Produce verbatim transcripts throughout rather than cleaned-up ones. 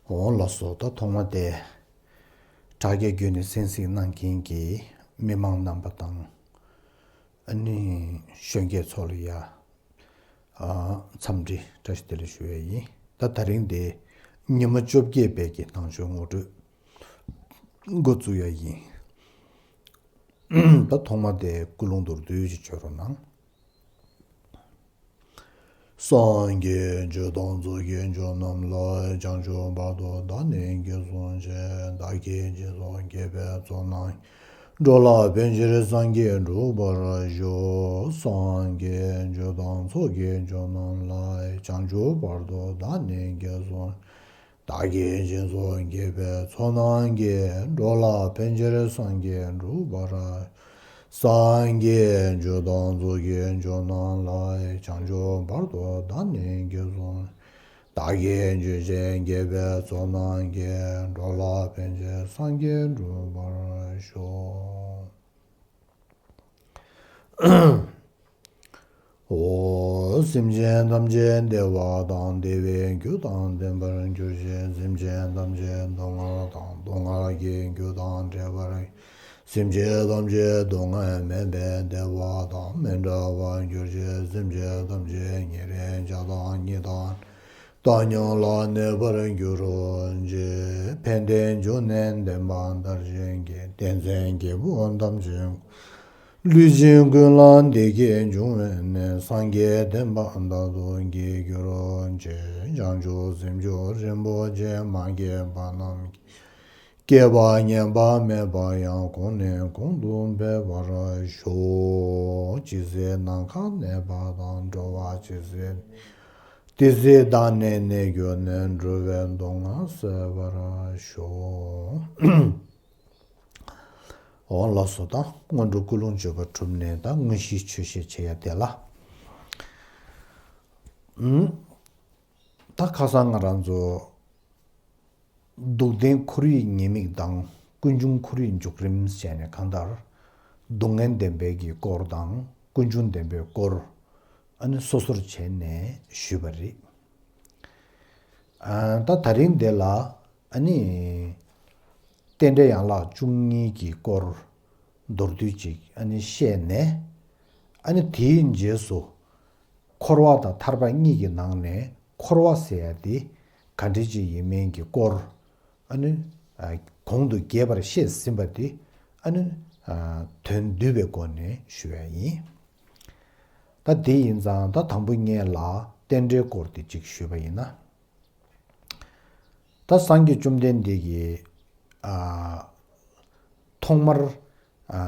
འོང་ལགས་སོ། ད་ཐོག་མ་དེ་དྲ་རྒྱ་བརྒྱུད་ནས་གསན་གཟིགས་གནང་མཁན་གྱི་མི་མང་རྣམ་པ་དང་། ཨ་ནི་གཞོན་སྐྱེས་ཚོ་ལ་ཡ། ཨ། འཚམས་འདྲི་བཀྲ་ཤིས་བདེ་ལེགས་ཞུ་ཡ་ཡིན། ད་དེ་རིང་དེ་ཉི་མ་བཅོ་བརྒྱད་པའི་གི་ནང་ཆོས་ངོ་སྤྲོད་འགོ་བཙུགས་ཡ་ཡིན། ད་ཐོག་མ་དེ་ཀུན་སློང་མདོར་བསྡུས་ཤིག་བརྗོད་རོགས་གནང་། སངས་རྒྱས་ཆོས་དང་ཚོགས་ཀྱི་མཆོག་རྣམས་ལ། བྱང་ཆུབ་བར་དུ་བདག་ནི་འགོད་སྲུང་བྱེད། བདག་གིས་སྦྱིན་སོགས་བགྱིས་པའི་ཚོགས་རྣམས། འགྲོ་ལ་ཕན་ཕྱིར་སངས་རྒྱས་འགྲུབ་པར་ཤོག། སངས་རྒྱས་ཆོས་དང་ཚོགས་ཀྱི་མཆོག་རྣམས་ལ། བྱང་ཆུབ་བར་དུ་བདག་ནི་འགོད་སྲུང་། བདག་གིས་སྦྱིན་སོགས་བགྱིས་པའི་ཚོགས་རྣམས་ཀྱིས། འགྲོ་ལ་ཕན་ཕྱིར་སངས་རྒྱས་འགྲུབ་པར། སངས་རྒྱས་ཆོས་དང་ཚོགས་ཀྱི་མཆོག་རྣམས་ལ། བྱང་ཆུབ་བར་དུ་བདག་ནི་འགོད་སྲུང་། བདག་གིས་སྦྱིན་སོགས་བགྱིས་པའི་ཚོགས་རྣམས་ཀྱིས། འགྲོ་ལ་ཕན་ཕྱིར་སངས་རྒྱས་འགྲུབ་པར་ཤོག། འོ། སེམས་ཅན་ཐམས་ཅད་བདེ་བ་དང་བདེ་བའི་རྒྱུ་དང་ལྡན་པར་གྱུར་ཅིག། སེམས་ཅན་ཐམས་ཅད་སྡུག་བསྔལ་དང་སྡུག་བསྔལ་གྱི་རྒྱུ་དང་བྲལ་བར། སེམས་ཅན་ཐམས་ཅད་སྡུག་བསྔལ་མེད་པའི་བདེ་བ་དང་མི་འབྲལ་བར་གྱུར་ཅིག། སེམས་ཅན་ཐམས་ཅད་ཉེ་རིང་ཆགས་སྡང་གཉིས་དང་། བཏང་སྙོམས་ལ་གནས་པར་འགྱུར་རོ་ཞེས། ཕན་བདེའི་འབྱུང་གནས་བདེན་པ་མཐར་ཕྱིན་གྱི། བསྟན་འཛིན་རྒྱལ་པོ་ཐམས་ཅད་ཀུན། ལུས་ཅན་ཀུན་ལ་བདེ་སྐྱིད་འབྱུང་བའི་གནས། སངས་རྒྱས་བསྟན་པ་མཐར་ཐུག་གི་རྒྱུར་བྱས། བྱང་ཆུབ་སེམས་མཆོག་རིན་པོ་ཆེ་མ་སྐྱེས་པ་རྣམས་ཀྱི། སྐྱེས་པ་ངན་པ་མེད་པ་ཡང་གོང་ནས་གོང་དུ་འཕེལ་བར་ཤོག། ཇི་སྲིད་ནམ་མཁའ་གནས་པ་དང་། འགྲོ་བ་ཇི་སྲིད། དེ་སྲིད་བདག་ནི་གནས་གྱུར་ནས། འགྲོ་བའི་སྡུག་བསྔལ་སེལ་བར་ཤོག། འོ་ལགས་སོ། ད་སྔོན་འགྲོ་ཀུན་སློང་བརྗོད་པ་གྲུབ་ནས། ད་དངོས་གཞིའི་ཆོས་བཤད་བྱེད་ཡ་དེ་ལ། ཨུམ། ད་ཁ་སང་ང་རང་ཚོ་སྡུག་བདེན་ཁོར་ཡུག་ཉེས་དམིགས་དང་། ཀུན་འབྱུང་ཁོར་ཡུག་འཇུག་རིམ་བྱས་ནས། གང་ལྟར་སྡུག་བསྔལ་བདེན་པའི་གི་སྐོར་དང་། ཀུན་འབྱུང་བདེན་པའི་སྐོར། ཨ་ནི་སོ་སོར་བྱས་ནས་ཞུས་པ་རེད། ཨ། ད་དེ་རིང་འདི་ལ་ཨ་ནི་རྟེན་འབྲེལ་ཡན་ལག་བཅུ་གཉིས་ཀྱི་སྐོར་མདོར་བསྡུས་ཅིག་ཨ་ནི་བཤད་ནས། ཨ་ནི་དེའི་རྗེས་སུ་འཁོར་བ་དང་ཐར་པ་གཉིས་ཀྱི་ནང་ནས་འཁོར་བ་ཟེར་ཡ་དེ་ག་འདྲ་ཅིག་ཡིན་མིན་གྱི་སྐོར། ཨ་ནི་ཨ་གོང་དུ་རྒྱས་པར་བཤད་ཟིན་པ་དེ་ཨ་ནི་ཨ་དོན་བསྡུས་པའི་སྒོ་ནས་ཞུ་ཡ་ཡིན། ད་དེ་ཡིན་ཙང་། ད་དང་པོ་ངས་ལ་རྟེན་འབྲེལ་སྐོར་དེ་གཅིག་ཞུས་པ་ཡིན་ན། ད་སངས་རྒྱས་བཅོམ་ལྡན་འདས་ཀྱིས་ཨ་ཐོག་མར་ཨ་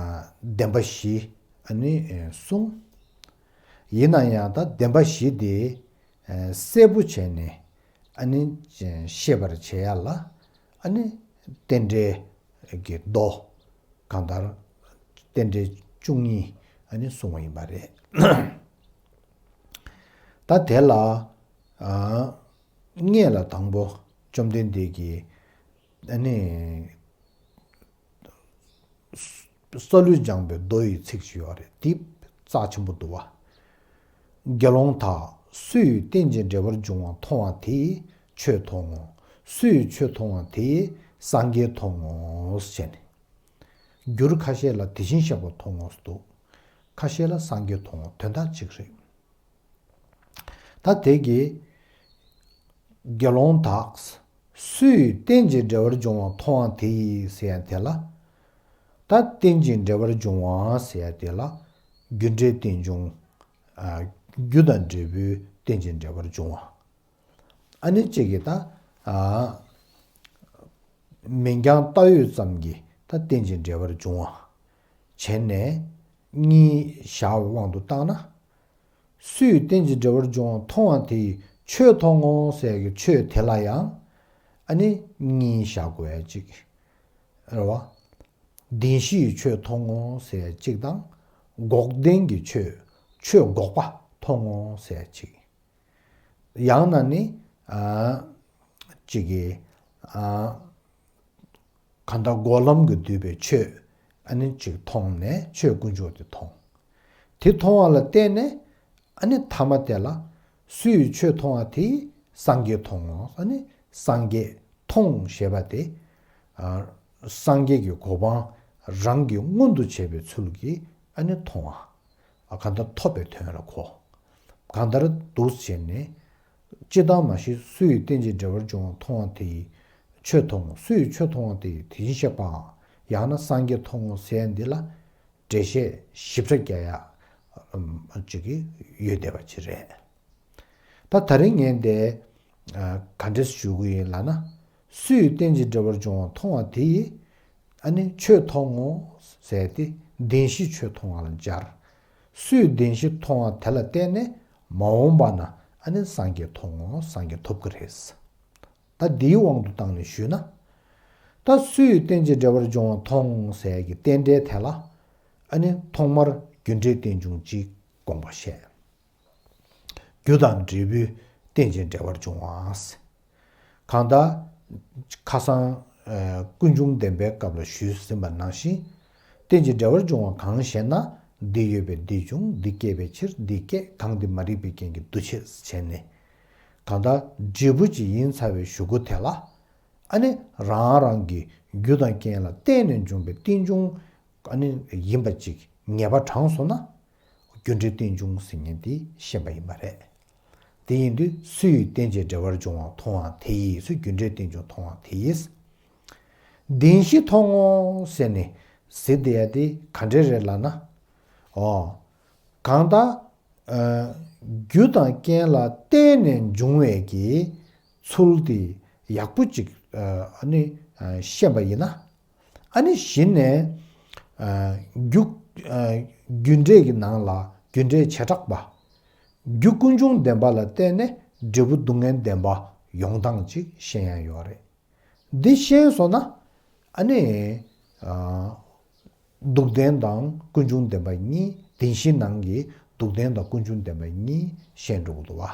བདེན་པ་བཞི་ཨ་ནི་གསུངས། ཡིན་ན་ཡང་ད་བདེན་པ་བཞི་དེ་ཨ་གསལ་པོ་བྱས་ནས་ཨ་ནི་ཤེས་པར་བྱེད་ཡ་ལ། ཨ་ནི་རྟེན་འབྲེལ་གྱི་མདོ། གང་ལྟར་རྟེན་འབྲེལ་བཅུ་གཉིས་ཨ་ནི་གསུངས་པ་ཡིན་པ་རེད། ད་དེ་ལ་ཨ་སྔོན་ལ་དང་པོ་བཅོམ་ལྡན་འདས་ཀྱིས་ཨ་ནི་སཱ་ལུ་སྦྱངས་པའི་མདོ་ཡི་ཚིག་ཅིག་ཡོད་རེད། དེ་རྩ་ཆེན་པོ་འདུག་བ། དགེ་སློང་དག། སུ་ཡིས་རྟེན་ཅིང་འབྲེལ་བར་འབྱུང་བ་མཐོང་བ་དེས་ཆོས་མཐོང་ངོ་། སུ་ཡིས་ཆོས་མཐོང་བ་དེས་སངས་རྒྱས་མཐོང་ངོ་། ཞེས་ནས། འགྱུར་ཁ་ཤས་ལ་དེ་བཞིན་གཤེགས་པ་མཐོང་ངོ་འདུག། ཁ་ཤས་ལ་སངས་རྒྱས་མཐོང་ངོ། དོན་དག་གཅིག་རེད། ད་དེ་གི་དགེ་སློང་དག། སུ་ཡིས་རྟེན་ཅིང་འབྲེལ་བར་འབྱུང་བ་མཐོང་བ་དེ་ཡིས་ཟེར་ཡ་དེ་ལ། ད་རྟེན་ཅིང་འབྲེལ་བར་འབྱུང་བ་ཟེར་ཡ་དེ་ལ། རྒྱུ་འབྲས་རྟེན་འབྱུང་། ཨ་རྒྱུ་དང་འབྲས་བུའི་རྟེན་ཅིང་འབྲེལ་བར་འབྱུང་བ། ཨ་ནི་གཅིག་གིས་ད་ཨ་མིང་རྐྱང་བཏགས་ཡོད་ཙམ་གྱིས་ད་རྟེན་ཅིང་འབྲེལ་བར་འབྱུང་བ་བྱས་ནས་གཉིས་བཞག་པའི་དབང་དུ་བཏང་ན། སུ་ཡིས་རྟེན་ཅིང་འབྲེལ་བར་འབྱུང་བ་མཐོང་བ་དེ་ཡིས་ཆོས་མཐོང་ངོ་ཟེར་གྱི་ཆོས་དེ་ལ་ཡང་ཨ་ནི་གཉིས་བཞག་དགོས་ཡ་གཅིག་རེད་བ། བདེན་བཞིའི་ཆོས་མཐོང་ངོ་ཟེར་གཅིག་དང་། འགོག་བདེན་གྱི་ཆོས། ཆོས་འགོག་པ་མཐོང་ངོ་ཟེར་གཅིག། ཡང་ན་ནི་ཨ་གཅིག་གིས་ཨ་གང་ལྟར་འགོག་ལམ་གྱིས་བསྡུས་པའི་ཆོས་ཨ་ནི་གཅིག་མཐོང་ནས་ཆོས་དཀོན་མཆོག་དེ་མཐོང་། དེ་མཐོང་བ་ལ་བརྟེན་ནས་ཨ་ནི་ཐ་མ་དེ་ལ། སུ་ཡིས་ཆོས་མཐོང་བ་དེས་སངས་རྒྱས་མཐོང་ངོ་། ཨ་ནི་སངས་རྒྱས་ མཐོང་ཞེས་པ་དེ། ཨ། སངས་རྒྱས་ཀྱི་གོ་འཕང་རང་གིས་མངོན་དུ་བྱས་པའི་ཚུལ་གྱིས་ཨ་ནི་མཐོང་བ། ཨ། གང་ལྟར་ཐོབ་པའི་དོན་ལ་གོ། གང་ལྟར་འདུག་བྱས་ནས། སྤྱིར་བཏང་མ་གཞི་སུ་ཡིས་རྟེན་ཅིང་འབྲེལ་བར་འབྱུང་བ་མཐོང་བ་དེ་ཡིས་ཆོས་མཐོང་ངོ་། སུ་ཡིས་ཆོས་མཐོང་བ་དེ་ཡིས་དེ་བཞིན་གཤེགས་པའམ། ཡང་ན་སངས་རྒྱས་མཐོང་ངོ་ཟེར་འདི་ལ་འགྲེལ་བཤད་ཞིབ་ཕྲ་རྒྱག་ཡ་ཅིག་ཡོད་བསྡད་པ་ཅིག་རེད། ད་ད་རིང་ངས་འདི་ག་འདྲས་ཞུ་གི་ཡིན་ལབ་ན། སུ་ཡིས་རྟེན་ཅིང་འབྲེལ་བར་འབྱུང་བ་མཐོང་བ་དེ་ཡིས་ཨ་ནི་ཆོས་མཐོང་ངོ་ཟེར་ཏེ་བདེན་བཞི་ཆོས་མཐོང་བ་ལ་སྦྱར། སུས་བདེན་བཞི་མཐོང་བ་དེ་ལ་བརྟེན་ནས་མ་འོངས་པ་ན་ཨ་ནི་སངས་རྒྱས་མཐོང་ངོ་། སངས་རྒྱས་ཐོབ་ཀྱི་རེད། ད་འདིའི་དབང་དུ་བཏང་ནས་ཞུས་ན། ད་སུ་ཡིས་རྟེན་ཅིང་འབྲེལ་བར་འབྱུང་བ་མཐོང་ཟེར་གྱི་རྟེན་འབྲེལ་དེ་ལ་ཨ་ནི་ཐོག་མར་རྒྱུ་འབྲས་རྟེན་འབྱུང་གཅིག་དགོངས་པ་བཞེས། རྒྱུ་དང་འབྲས་བུའི་རྟེན་ཅིང་འབྲེལ་བར་འབྱུང་བ། གང་ལྟར་ཁ་སང་ཀུན་འབྱུང་བདེན་པའི་སྐབས་ལ་ཞུས་ཟིན་པ་ནང་བཞིན། རྟེན་ཅིང་འབྲེལ་བར་འབྱུང་བ་གང་ཞེ་ན། འདི་ཡོད་པས་འདི་འབྱུང་། འདི་སྐྱེས་པའི་ཕྱིར་འདི་སྐྱེ། གང་འདི་མ་རིག་པའི་རྐྱེན་གྱིས་འདུ་བྱེད་བྱས་ནས། གང་ལྟར་འབྲས་བུ་ཅིག་ཡིན་ཚར་བའི་གཞུག་གུ་དེ་ལ། ཨ་ནི་རང་རང་གི་རྒྱུ་དང་རྐྱེན་ལ་བརྟེན་ནས་འབྱུང་བའི་རྟེན་འབྱུང་ཨ་ནི་ཡིན་པ་ཅིག་ངེས་པ་དྲངས་སོང་ན། རྒྱུ་འབྲས་རྟེན་འབྱུང་ཟེར་མཁན་དེ་ཤེས་པ་ཡིན་པ་རེད། དེ་ཡིན་དུས་སུ་ཡིས་རྟེན་ཅིང་འབྲེལ་བར་འབྱུང་བ་མཐོང་བ་དེ་ཡིས། སུ་རྒྱུ་འབྲས་རྟེན་འབྱུང་མཐོང་བ་དེ་ཡིས། བདེན་བཞི་མཐོང་ངོ་ཟེར་ནས་ཟེར་བསྡད་ཡ་དེ་ག་འདྲས་རེད་ལབ་ན། ཨོ། གང་ལྟར། ཨ། རྒྱུ་དང་རྐྱེན་ལ་བརྟེན་ནས་འབྱུང་བའི་གི་ཚུལ་དེ་ཡག་པོ་ཅིག་ཨ་ནི་ཤེས་པ་ཡིན་ན། ཨ་ནི་གཞི་ནས། ཨ། རྒྱུ། ཨ། རྒྱུ་འབྲས་ཀྱི་ནང་ལ་རྒྱུ་འབྲས་བྱེ་བྲག་པ། རྒྱུ་ཀུན་འབྱུང་བདེན་པ་ལ་བརྟེན་ནས་འབྲས་བུ་སྡུག་བསྔལ་བདེན་པ་ཡོང་སྟངས་ཅིག་ཤེས་ཡ་ཡོད་རེད། འདི་ཤེས་སོང་ན། ཨ་ནི། ཨ། སྡུག་བདེན་དང་ཀུན་འབྱུང་བདེན་པ་གཉིས། བདེན་བཞིའི་ནང་གི་སྡུག་བདེན་དང་ཀུན་འབྱུང་བདེན་པ་གཉིས་ཤེས་འགྲོ་གི་འདུག་བ།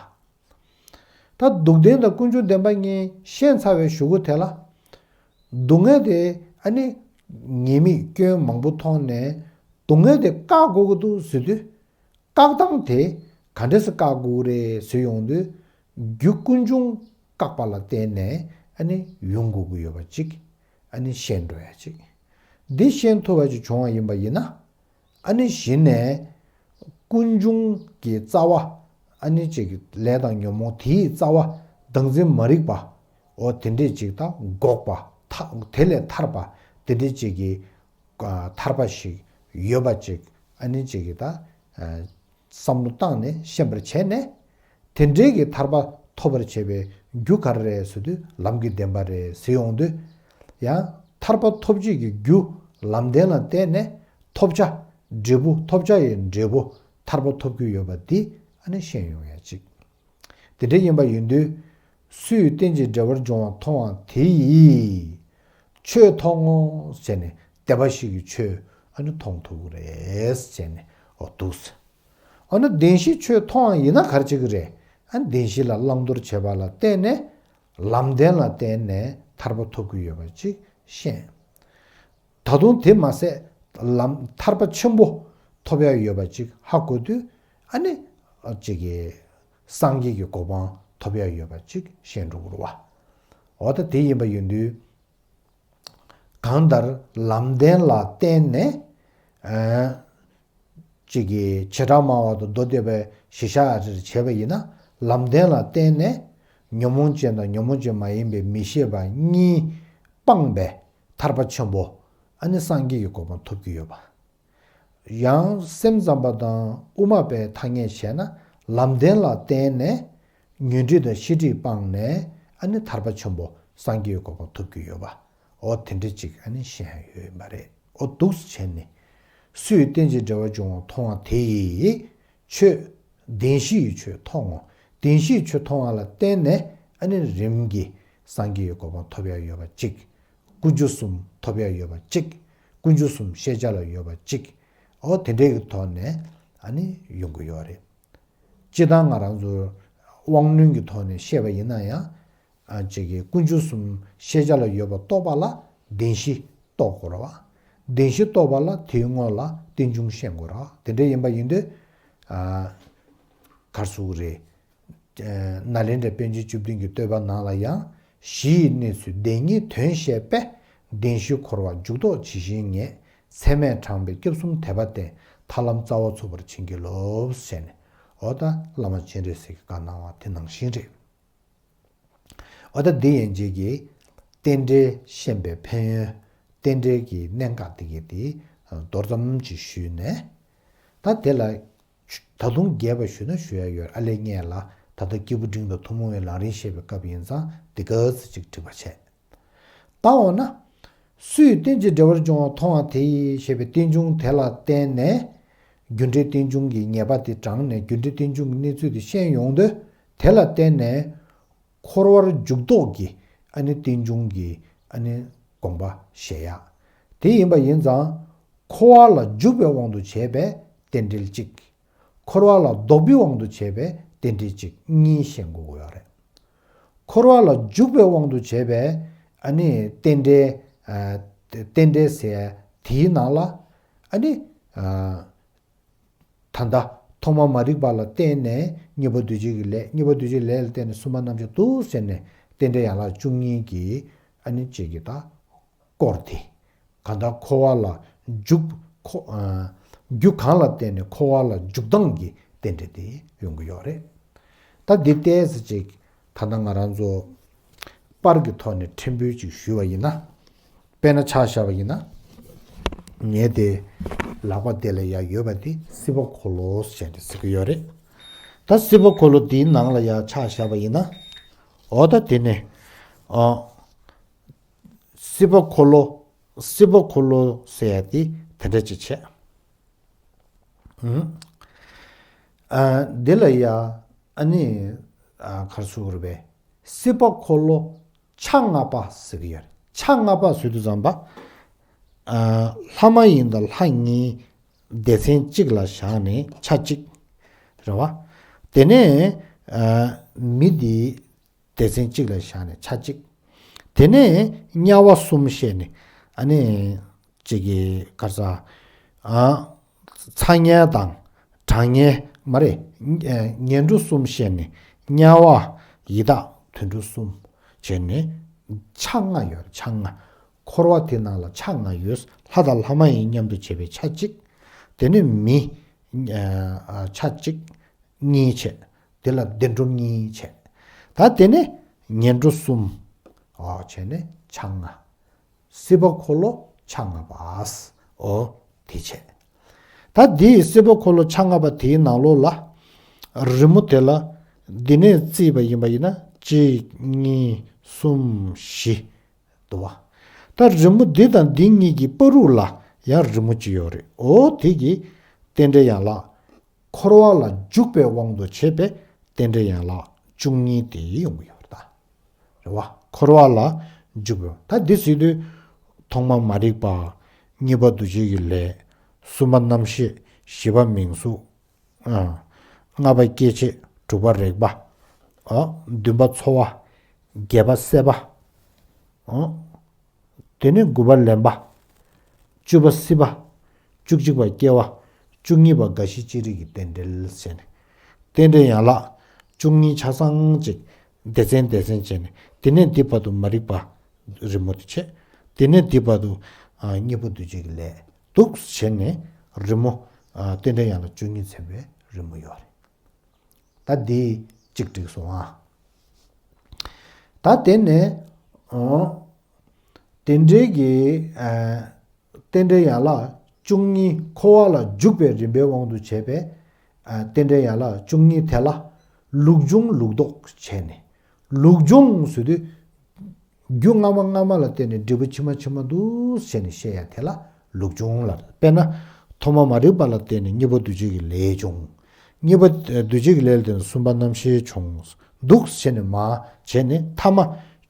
ད་སྡུག་བདེན་དང་ཀུན་འབྱུང་བདེན་པ་གཉིས་ཤེས་ཚར་བའི་གཞུག་གུ་དེ་ལ། སྡུག་བསྔལ་དེ་ཨ་ནི་ཉེས་དམིགས་སྐྱོན་མང་པོ་མཐོང་ནས་སྡུག་བསྔལ་དེ་བཀག་དགོས་ཀྱི་འདུག་ཟེར་དུས། བཀག་སྟངས་དེ་ག་འདྲས་སེ་བཀག་དགོས་རེད་ཟེར་ཡོང་དུས། རྒྱུ་ཀུན་འབྱུང་བཀག་པ་ལ་བརྟེན་ནས་ཨ་ནི་ཡོང་དགོས་ཀྱི་ཡོད་པ་ཅིག་ཨ་ནི་ཤེས་འགྲོ་ཡ་ཅིག་འདི་ཤེས་ཐུབ་པ་ཅིག་བྱུང་བ་ཡིན་པ་ཡིན་ན། ཨ་ནི་གཞི་ནས་ཀུན་འབྱུང་གི་རྩ་བ། ཨ་ནི་ཅིག་གི་ལས་དང་ཉོན་མོངས་དེའི་རྩ་བ་བདག་འཛིན་མ་རིག་པ། འོ་དེ་འདྲས་ཅིག་དང་འགོག་པ། ཐ་དེ་ལས་ཐར་པ། དེ་འདྲས་ཅིག་གི་ཨ་ཐར་པ་ཞིག་ཡོད་པ་ཅིག་ཨ་ནི་ཅིག་གི་ད་ཨ་བསམ་བློ་བཏང་ནས་ཤེས་པར་བྱས་ནས། དེ་འདྲའི་གི་ཐར་པ་ཐོབ་པར་བྱེད་པའི་རྒྱུ་ག་རེ་རེད་ཟེར་དུས་ལམ་གྱི་བདེན་པ་རེད་ཟེར་ཡོང་དུས། ཡང་ཐར་པ་ཐོབ་བྱེད་ཀྱི་རྒྱུ་ལམ་བདེན་ལ་བརྟེན་ནས་ཐོབ་བྱ་འབྲས་བུ། ཐོབ་བྱ་ཡི་འབྲས་བུ་ཐར་པ་ཐོབ་རྒྱུ་ཡོད་པ་འདི་ཨ་ནི་ཤེས་ཡོང་ཡ་ཅིག་དེ་འདྲ་ཡིན་པ་ཡིན་དུས། སུས་རྟེན་ཅིང་འབྲེལ་བར་འབྱུང་བ་མཐོང་བ་དེ་ཡིས། ཆོས་མཐོང་ངོ་ཟེར་ནས་བདེན་པ་བཞི་གི་ཆོས་ཨ་ནི་མཐོང་ཐུབ་ཀྱི་རེད་ཟེར་ནས་འོ་འདུག་ཟེར། འོ་ན་བདེན་བཞི་ཆོས་མཐོང་བ་ཡིན་ན་ག་རེ་བྱེད་ཀྱི་རེད། ཨ་ནི་བདེན་བཞི་ལ་བླང་དོར་བྱེད་པ་ལ་བརྟེན་ནས་ལམ་བདེན་ལ་བརྟེན་ནས་ཐར་པ་ཐོབ་ཀྱི་ཡོད་པ་ཅིག་ཤེས། ད་དུང་དེ་མ་ཟད་ལམ་ཐར་པ་ཆེན་པོ་ཐོབ་ཡ་ཡོད་པ་ཅིག་ཧ་གོ་དུས། ཨ་ནི་ཅིག་གི་སངས་རྒྱས་ཀྱི་གོ་འཕང་ཐོབ་ཡ་ཡོད་པ་ཅིག་ཤེས་འགྲོ་གི་རེད་བ། འོ་ད་དེ་ཡིན་པ་ཡིན་དུས། གང་ལྟར་ལམ་བདེན་ལ་བརྟེན་ནས། ཨ། ཅིག་གི་བྱེ་བྲག་སྨྲ་བ་དང་མདོ་སྡེ་པའི་གཞི་བཞག་ཨ་རིར་བྱས་པ་ཡིན་ན། ལམ་བདེན་ལ་བརྟེན་ནས་ཉོན་མོངས་ཅན་དང་ཉོན་མོངས་ཅན་མ་ཡིན་པའི་མི་ཤེས་པ་གཉིས་སྤངས་པའི་ཐར་པ་ཆེན་པོ། ཨ་ནི་སངས་རྒྱས་ཀྱི་གོ་འཕང་ཐོབ་ཀྱི་ཡོད་པ། ཡང་སེམས་ཙམ་པ་དང་དབུ་མ་པའི་ཐ་སྙད་བྱས་ན། ལམ་བདེན་ལ་བརྟེན་ནས་ཉོན་སྒྲིབ་དང་ཤེས་སྒྲིབ་སྤངས་ནས་ཨ་ནི་ཐར་པ་ཆེན་པོ་སངས་རྒྱས་ཀྱི་གོ་འཕང་ཐོབ་ཀྱི་ཡོད་པ། འོ་དེ་འདྲ་ཅིག་ཨ་ནི་ཤེས་ཡ་ཡོད་པ་རེད། འོ་འདུག་སེ་བྱས་ནས། སུས་རྟེན་ཅིང་འབྲེལ་བར་འབྱུང་བ་མཐོང་བ་དེ་ཡིས། ཆོས། བདེན་བཞི་ཡི་ཆོས་མཐོང་ངོ་། བདེན་བཞི་ཡི་ཆོས་མཐོང་བ་ལ་བརྟེན་ནས་ཨ་ནི་རིམ་གྱིས་སངས་རྒྱས་ཀྱི་གོ་འཕང་ཐོབ་ཡ་ཡོད་པ་གཅིག་ཀུན་འབྱུང་གསུམ་ཐོབ་ཡ་ཡོད་པ་གཅིག་ཀུན་འབྱུང་གསུམ་ཤེས་བྱ་ལ་ཡོད་པ་གཅིག་འོ་དེ་འདྲའི་གི་ཐོག་ནས་ཨ་ནི་ཡོང་གི་ཡོད་རེད། སྤྱིར་བཏང་ང་རང་ཚོ་དབང་རྣོན་གྱི་ཐོག་ནས་བཤད་པ་ཡིན་ན་ཡང་། ཨ། ཅིག་གི་ཀུན་འབྱུང་གསུམ་ཤེས་བྱ་ལ་ཡོད་པ་རྟོགས་པ་ལ་བདེན་བཞི་རྟོགས་དགོས་རེད་བ། བདེན་བཞི་རྟོགས་པ་ལ་དེའི་སྔོན་ལ་རྟེན་འབྱུང་ཤེས་དགོས་རེད་བ། དེ་འདྲ་ཡིན་པ་ཡིན་དུས། ཨ། ག་རེ་ཟེར་དགོས་རེད། ཨ། ནཱ་ལེནྡྲའི་པཎ་ཆེན་བཅུ་བདུན་གྱི་བསྟོད་པ་ནང་ལ་ཡང་ གཞི་ཡི་གནས་ཚུལ་བདེན་གཉིས་དོན་བཤད་པས། བདེན་བཞི་འཁོར་བ་འཇུག་ལྡོག་ཇི་བཞིན་ངེས། ཚད་མས་དྲངས་པའི་སྐྱབས་གསུམ་དད་པ་བསྟེན། ཐར་ལམ་རྩ་བ་ཚུགས་པར་བྱིན་གྱིས་རློབས། ཟེར་ནས་འོ་ད་བླ་མ་སྤྱན་རས་གཟིགས་ཀྱིས་བཀའ་གནང་བ་དེ་ནང་བཞིན་རེད། འོ་ད་འདི་ཡན་ཆད་ཀྱི་རྟེན་འབྲེལ་ཤེས་པའི་ཕན་ཡོན། རྟེན་འབྲེལ་གྱི་གནད་འགག་དེ་གའི་དེ་མདོར་ཙམ་ཅིག་ཞུས་ནས། ད་དེ་ལ་ད་དུང་རྒྱས་པ་ཞུས་ན་ཞུ་ཡ་ཡོད། ཨ་ལས་ངས་ལ་ད་ལྟ་སྐྱེས་བུ་འབྲིང་དང་ཐུན་མོང་བའི་ལམ་རིམ་བཤད་པའི་སྐབས་ཡིན་ཙང་དེ་ག་ཚོད་ཅིག་འགྲིག་པ་བྱས། ད་འོ་ན། སུས་རྟེན་ཅིང་འབྲེལ་བར་འབྱུང་བ་མཐོང་བ་དེ་ཡིས་ཞེས་པའི་རྟེན་འབྱུང་དེ་ལ་བརྟེན་ནས། རྒྱུ་འབྲས་རྟེན་འབྱུང་གི་ཉེས་པ་དེ་དྲངས་ནས་རྒྱུ་འབྲས་རྟེན་འབྱུང་གི་གནས་ཚུལ་དེ་ཤེས་ཡོང་དུས། དེ་ལ་བརྟེན་ནས་འཁོར་བར་འཇུག་ལྡོག་གི་ཨ་ནི་རྟེན་འབྱུང་གི་ཨ་ནི་དགོངས་པ་བཞེས་ཡ། དེ་ཡིན་པ་ཡིན་ཙང་། འཁོར་བ་ལ་འཇུག་པའི་དབང་དུ་བྱས་པའི་རྟེན་འབྲེལ་གཅིག། འཁོར་བ་ལ་ལྡོག་པའི་དབང་དུ་བྱས་པའི་རྟེན་འབྲེལ་གཅིག་གཉིས་ཤེས་དགོས་ཀྱི་ཡོད་རེད། འཁོར་བ་ལ་འཇུག་པའི་དབང་དུ་བྱས་པའི་ཨ་ནི་རྟེན་འབྲེལ། ཨ། རྟེན་འབྲེལ་ཟེར་དེའི་ནང་ལ་ཨ་ནི། ཨ། ད་ལྟ་ཐོག་མ་མ་རིག་པ་ལ་བརྟེན་ནས་གཉིས་པ་འདུས་བྱས་ཀྱི་ལས། གཉིས་པ་འདུས་བྱས་ལས་ལ་བརྟེན་ནས་གསུམ་པ་རྣམ་ཤེས་འདུག་ཟེར་ནས་རྟེན་འབྲེལ་ཡན་ལག་བཅུ་གཉིས་ཀྱི་ཨ་ནི་གཅིག་གི་ད། སྐོར་དེ། གང་ལྟར་འཁོར་བ་ལ་འཇུག་ཁོ། ཨ། རྒྱུ་གང་ལ་བརྟེན་ནས་འཁོར་བ་ལ་འཇུག་སྟངས་ཀྱི་རྟེན་འབྲེལ་དེ་ཡོང་གི་ཡོད་རེད། ད་འདི་ཏོག་ཙམ་ཅིག་ད་ལྟ་ང་རང་ཚོ་པར་གྱི་ཐོག་ནས་ཕྲན་བུ་ཅིག་ཞུས་པ་ཡིན་ན། དཔེར་ན་ཆ་བཞག་པ་ཡིན་ན། ངས་དེ་ལག་པ་དེ་ལ་ཡ་ཡོད་པ་དེ་སྲིད་པ་འཁོར་ལོ་ཟེར་ནས་ཟེར་གྱི་ཡོད་རེད། ད་སྲིད་པ་འཁོར་ལོ་དེའི་ནང་ལ་ཡ་ཆ་བཞག་པ་ཡིན་ན། འོ་ད་དེ་ནས། ཨ། སྲིད་པ་འཁོར་ལོ། སྲིད་པ་འཁོར་ལོ་ཟེར་ཡ་དེ་དེ་འདྲ་ཅིག་བྱས། ཨུམ། ཨ། འདི་ལ་ཡ་ཨ་ནི། ཨ། ག་རེ་ཟེར་དགོས་རེད་པས། སྲིད་པ་འཁོར་ལོ་ཆ་ལྔ་པ་ཟེར་གྱི་ཡོད་རེད། ཆ་ལྔ་པ་ཟེར་དུས་ཙམ་པ། ཨ། ལྷ་མ་ཡིན་དང་ལྷ་གཉིས་སྡེ་ཚན་གཅིག་ལ་བཞག་ནས་ཆ་གཅིག་རེད་བ། དེ་ནས། ཨ། མི་འདི་སྡེ་ཚན་གཅིག་ལ་བཞག་ནས་ཆ་གཅིག། དེ་ནས་དམྱལ་བ་གསུམ་བཤད་ནས་ཨ་ནི་གཅིག་གི་ག་རེ་ཟ། ཨ། ཚ་དམྱལ་དང་གྲང་དམྱལ་མ་རེད། ཨ། ངན་འགྲོ་གསུམ་བཤད་ནས་དམྱལ་བ་ཡི་དྭགས་དུད་འགྲོ་གསུམ་བྱས་ནས་ཆ་ལྔ་ཡོད། ཆ་ལྔ། འཁོར་བ་དེ་ནང་ལ་ཆ་ལྔ་ཡོད། ལྷ་དང་ལྷ་མ་ཡིན་མཉམ་དུ་བྱས་པའི་ཆ་གཅིག། དེ་ནས་མི། ཨ། ཆ་གཅིག། གཉིས་བྱས། དེ་ལ་བདེ་འགྲོ་གཉིས་བྱས། ད་དེ་ནས་ངན་འགྲོ་གསུམ། ཨོ། བྱས་ནས་ཆ་ལྔ། སྲིད་པ་འཁོར་ལོ་ཆ་ལྔ་པ། ཨོ། དེ་བྱས། ད་འདིའི་སྲིད་པ་འཁོར་ལོ་ཆ་ལྔ་པ་དེའི་ནང་ལོགས་ལ། རི་མོ་དེ་ལ་འདི་ནས་བརྩིས་པ་ཡིན་པ་ཡིན་ན་གཅིག་གཉིས་གསུམ་བཞི། འདུག་བ། ད་རི་མོ་འདི་དང་འདི་གཉིས་ཀྱི་བར་རུ་ལ་ཡང་རི་མོ་གཅིག་ཡོད་རེད། འོ་དེ་གི་རྟེན་འབྲེལ་ཡན་ལག་འཁོར་བ་ལ་འཇུག་པའི་དབང་དུ་བྱས་པའི་རྟེན་འབྲེལ་ཡན་ལག་བཅུ་གཉིས་དེ་ཡོང་གི་ཡོད་རེད་ད། རེད་བ། འཁོར་བ་ལ་འཇུག་པའི། ད་འདི་ཟེར་དུས་ཐོག་མ་མ་རིག་པ། གཉིས་པ་འདུ་བྱེད་ཀྱི་ལས། གསུམ་པ་རྣམ་ཤེས། བཞི་པ་མིང་གཟུགས། ཨ། ལྔ་པ་སྐྱེ་མཆེད། དྲུག་པ་རེག་པ། ཨ། བདུན་པ་ཚོར་བ། བརྒྱད་པ་སྲེད་པ། ཨ། དེ་ནས་དགུ་པ་ལེན་པ། བཅུ་པ་སྲིད་པ། བཅུ་གཅིག་པ་སྐྱེ་བ། བཅུ་གཉིས་པ་རྒ་ཤི་ཅི་རིགས་ཀྱི་རྟེན་འབྲེལ་ཟེར་ནས། རྟེན་འབྲེལ་ཡན་ལག་བཅུ་གཉིས་ཆ་ཚང་གཅིག་སྡེ་ཚན་སྡེ་ཚན་བྱས་ནས་དེ་ནས་འདི་བར་དུ་མ་རིག་པ་རི་མོ་དེ་བྱས། དེ་ནས་འདི་བར་དུ། ཨ། གཉིས་པ་འདུ་བྱེད་ཀྱི་ལས་འདུག་བྱས་ནས་རི་མོ། ཨ། རྟེན་འབྲེལ་ཡན་ལག་བཅུ་གཉིས་མཚོན་པའི་རི་མོ་ཡོད་རེད། ད་འདི་གཅིག་འགྲིག་སོང་ཨ། ད་དེ་ནས། ཨོ། རྟེན་འབྲེལ་གྱི། ཨ། རྟེན་འབྲེལ་ཡན་ལག་བཅུ་གཉིས་འཁོར་བ་ལ་འཇུག་པའི་རིམ་པའི་དབང་དུ་བྱས་པའི། ཨ། རྟེན་འབྲེལ་ཡན་ལག་བཅུ་གཉིས་དེ་ལ་ལུགས་འབྱུང་ལུགས་ལྡོག་བྱས་ནས། ལུགས་འབྱུང་ཟེར་དུས། རྒྱུ་སྔ་མ་སྔ་མ་ལ་བརྟེན་ནས་འབྲས་བུ་ཕྱི་མ་ཕྱི་མ་འདུག་ཟེར་ནས་བཤད་ཡ་དེ་ལ་ལུགས་འབྱུང་ལབ། དཔེར་ན། ཐོག་མ་མ་རིག་པ་ལ་བརྟེན་ནས་གཉིས་པ་འདུ་བྱེད་ཀྱི་ལས་བྱུང་། གཉིས་པ་འདུ་བྱེད་ཀྱི་ལས་ལ་བརྟེན་ནས་གསུམ་པ་རྣམ་ཤེས་བྱུང་། འདུག་ཟེར་ནས་མ་བྱས་ནས་ཐ་མ་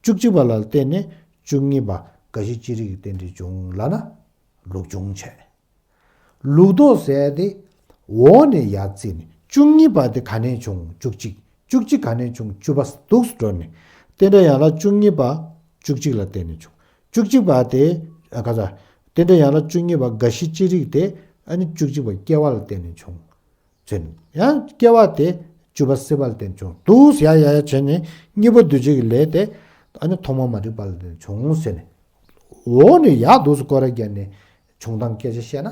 བཅུ་གཅིག་པ་ལ་བརྟེན་ནས་བཅུ་གཉིས་པ་རྒ་ཤི་ཅི་རིགས་ཀྱི་རྟེན་འབྲེལ་བྱུང་ལབ་ན། ལུགས་འབྱུང་བྱས། ལུགས་ལྡོག་ཟེར་ཏེ། འོག་ནས་ཡར་བརྩིས་ནས་བཅུ་གཉིས་པ་དེ་ག་ནས་བྱུང་། བཅུ་གཅིག་བཅུ་གཅིག་ག་ནས་བྱུང་། བཅུ་པ་འདུག་འགྲོ་ནས། རྟེན་འབྲེལ་ཡན་ལག་བཅུ་གཉིས་པ་བཅུ་གཅིག་ལ་བརྟེན་ནས་བྱུང་། བཅུ་གཅིག་པ་དེ། ཨ། ག་ས། རྟེན་འབྲེལ་ཡན་ལག་བཅུ་གཉིས་པ་རྒ་ཤི་ཅི་རིགས་དེ་ཨ་ནི་བཅུ་གཅིག་པ་སྐྱེ་བ་ལ་བརྟེན་ནས་བྱུང་། བྱས་ནས་ཡང་སྐྱེ་བ་དེ་བཅུ་པ་སྲིད་པ་ལ་བརྟེན་བྱུང་འདུག་ཡ་ཡ་ཡ་བྱས་ནས་གཉིས་པ་འདུ་བྱེད་ཀྱི་ལས་དེ། ཨ་ནི་ཐོག་མ་མ་རིག་པ་ལ་བརྟེན་ནས་བྱུང་ཟེར་ནས། འོག་ནས་ཡར་འདུག་སེ་སྐོར་ར་བརྒྱབ་ནས་བྱུང་སྟངས་སྐད་ཆ་བཤད་ན།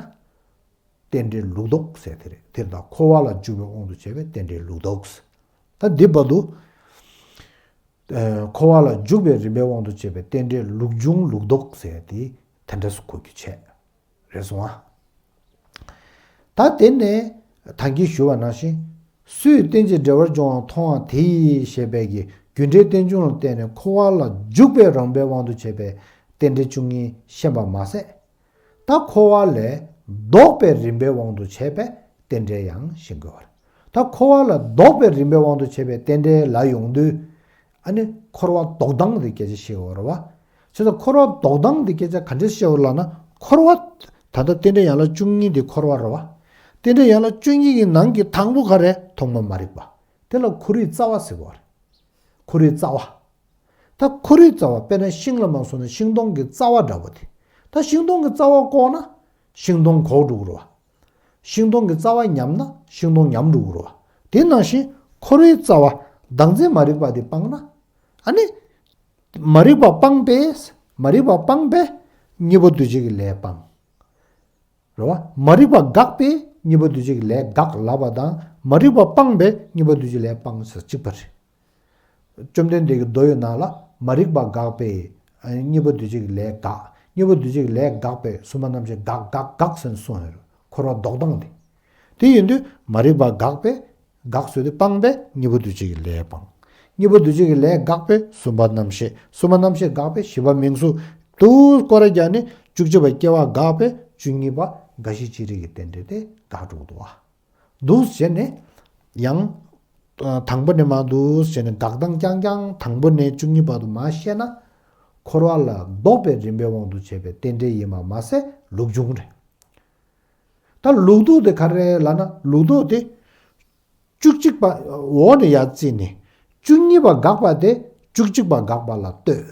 རྟེན་འབྲེལ་ལུགས་ལྡོག་ཟེར་དེ་རེད། དེ་ལྟར་འཁོར་བ་ལ་འཇུག་པའི་དབང་དུ་བྱས་པའི་རྟེན་འབྲེལ་ལུགས་ལྡོག་ཟེར། ད་འདི་བར་དུ། ཨ། འཁོར་བ་ལ་འཇུག་པའི་རིམ་པའི་དབང་དུ་བྱས་པའི་རྟེན་འབྲེལ་ལུགས་འབྱུང་ལུགས་ལྡོག་ཟེར་དེ་དེ་འདྲ་སེ་གོ་རྒྱུ་བྱས། རེད་སོང་ཨ། ད་དེ་ནས་ད་གིན་ཞུ་བ་ནང་བཞིན། སུས་རྟེན་ཅིང་འབྲེལ་བར་འབྱུང་བ་མཐོང་བ་དེ་ཡིས་ཞེས་པའི་གི་རྒྱུ་འབྲས་རྟེན་འབྱུང་ལ་བརྟེན་ནས་འཁོར་བ་ལ་འཇུག་པའི་རིམ་པའི་དབང་དུ་བྱས་པའི་རྟེན་འབྲེལ་བཅུ་གཉིས་ཤེས་པ་མ་ཟད། ད་འཁོར་བ་ལས་ལྡོག་པའི་རིམ་པའི་དབང་དུ་བྱས་པའི་རྟེན་འབྲེལ་ཡང་ཤེས་དགོས་པ་རེད། ད་འཁོར་བ་ལས་ལྡོག་པའི་རིམ་པའི་དབང་དུ་བྱས་པའི་རྟེན་འབྲེལ་ལབ་ཡོང་དུས། ཨ་ནི་འཁོར་བ་ལྡོག་སྟངས་དེ་སྐད་ཆ་བཤད་ཡོད་རེད་བ། བྱས་ཙང་འཁོར་བ་ལྡོག་སྟངས་དེ་སྐད་ཆ་ག་འདྲ་བཤད་ཡོད་ལབ་ན། འཁོར་བ་ད་ལྟ་རྟེན་འབྲེལ་ཡན་ལག་བཅུ་གཉིས་དེ་འཁོར་བ་རེད་བ། རྟེན་འབྲེལ་ཡན་ལག་བཅུ་གཉིས་ཀྱི་ནང་གི་དང་པོ་ག་རེ། ཐོག་མ་མ་རིག་པ། དེ་ལ་འཁོར་བའི་རྩ་བ་ཟེར་བ་རེད། འཁོར་བའི་རྩ་བ། ད་འཁོར་བའི་རྩ་བ་དཔེར་ན་ཤིང་ལ་མ་སོང་ན་ཤིང་སྡོང་གི་རྩ་བ་འདྲ་པོ་དེ། ད་ཤིང་སྡོང་གི་རྩ་བ་བཀོག་ན་ཤིང་སྡོང་འགོག་འགྲོ་གི་རེད་བ། ཤིང་སྡོང་གི་རྩ་བ་ཉམས་ན་ཤིང་སྡོང་ཉམས་འགྲོ་གི་རེད་བ། དེ་ནང་བཞིན་འཁོར་བའི་རྩ་བ་བདག་འཛིན་མ་རིག་པ་དེ་སྤངས་ན། ཨ་ནི། མ་རིག་པ་སྤངས་པས། མ་རིག་པ་སྤངས་པས་གཉིས་པོ་འདུས་བྱས་ཀྱི་ལས་སྤངས། རེད་བ། མ་རིག་པ་འགགས་པས་གཉིས་པོ་འདུས་བྱས་ཀྱི་ལས་འགགས་ལབ་པ་དང་། མ་རིག་པ་སྤངས་པས་གཉིས་པོ་འདུས་བྱས་ལས་སྤངས་ཟེར་གཅིག་པ་རེད། བཅོམ་ལྡན་འདས་ཀྱི་མདོ་ཡི་ནང་ལ་མ་རིག་པ་འགགས་པས་གཉིས་པོ་འདུས་བྱས་ཀྱི་ལས་འགགས། གཉིས་པོ་འདུས་བྱས་ཀྱི་ལས་འགགས་པས་གསུམ་པ་རྣམ་ཤེས་འགག་འགག་འགག་ཟེར་ནས་གསུངས་ཡོད་རེད། འཁོར་བ་ལྡོག་སྟངས་དེ། དེ་ཡིན་དུས་མ་རིག་པ་འགགས་པས། འགགས་ཟེར་དུས་སྤངས་པས་གཉིས་པོ་འདུས་བྱས་ཀྱི་ལས་སྤངས། གཉིས་པོ་འདུས་བྱས་ཀྱི་ལས་འགགས་པས་གསུམ་པ་རྣམ་ཤེས། གསུམ་པ་རྣམ་ཤེས་འགགས་པས་བཞི་པ་མིང་གཟུགས། དུ་སྐོར་ར་བརྒྱབ་ནས་བཅུ་གཅིག་པ་སྐྱེ་བ་འགགས་པས་བཅུ་གཉིས་པ་འགའ་ཞིག་ཅི་རིགས་ཀྱི་རྟེན་འབྲེལ་དེ་འགག་འགྲོ་གི་འདུག་བ། འདུག་བྱས་ནས་ཡང་། ཨ། དང་པོ་ནས་མར་འདུག་བྱས་ནས་འགག་སྟངས་རྐྱང་རྐྱང་དང་པོ་ནས་བཅུ་གཉིས་བར་དུ་མར་བཤད་ན། འཁོར་བ་ལས་ལྡོག་པའི་རིམ་པའི་དབང་དུ་བྱས་པའི་རྟེན་འབྲེལ་ཡིན་པ་མ་ཟད་ལུགས་འབྱུང་རེད། ད་ལུགས་ལྡོག་དེ་ག་རེ་ལབ་ན། ལུགས་ལྡོག་དེ་བཅུ་གཅིག་པ། འོག་ནས་ཡར་བརྩིས་ནས་བཅུ་གཉིས་པ་འགགས་པ་དེ་བཅུ་གཅིག་པ་འགགས་པ་ལ་ལྟོས།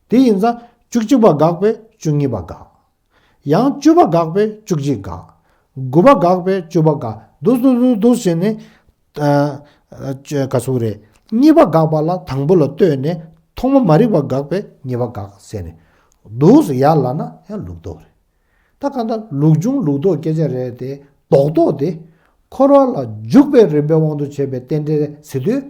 དེ་ཡིན་ཙང་བཅུ་གཅིག་པ་འགགས་པས་བཅུ་གཉིས་པ་འགག། ཡང་བཅུ་པ་འགགས་པས་བཅུ་གཅིག་འགག། དགུ་པ་འགགས་པས་བཅུ་པ་འགག། འདུག་འདུག་འདུག་འདུག་བྱས་ནས། ཨ། ཨ། ག་ཟེར་དགོས་རེད། གཉིས་པ་འགགས་པ་ལ་དང་པོ་ལ་ལྟོས་ནས་ཐོག་མ་མ་རིག་པ་འགགས་པས་གཉིས་པ་འགག་ཟེར་ནས། འདུག་སེ་ཡར་ལབ་ན་ཡང་ལུགས་ལྡོག་རེད། ད་གང་ལྟར་ལུགས་འབྱུང་ལུགས་ལྡོག་སྐད་ཆ་རེད་དེ། ལྡོག་ལྡོག་དེ། འཁོར་བ་ལ་འཇུག་པའི་རིམ་པའི་དབང་དུ་བྱས་པའི་རྟེན་འབྲེལ་ཟེར་དུས།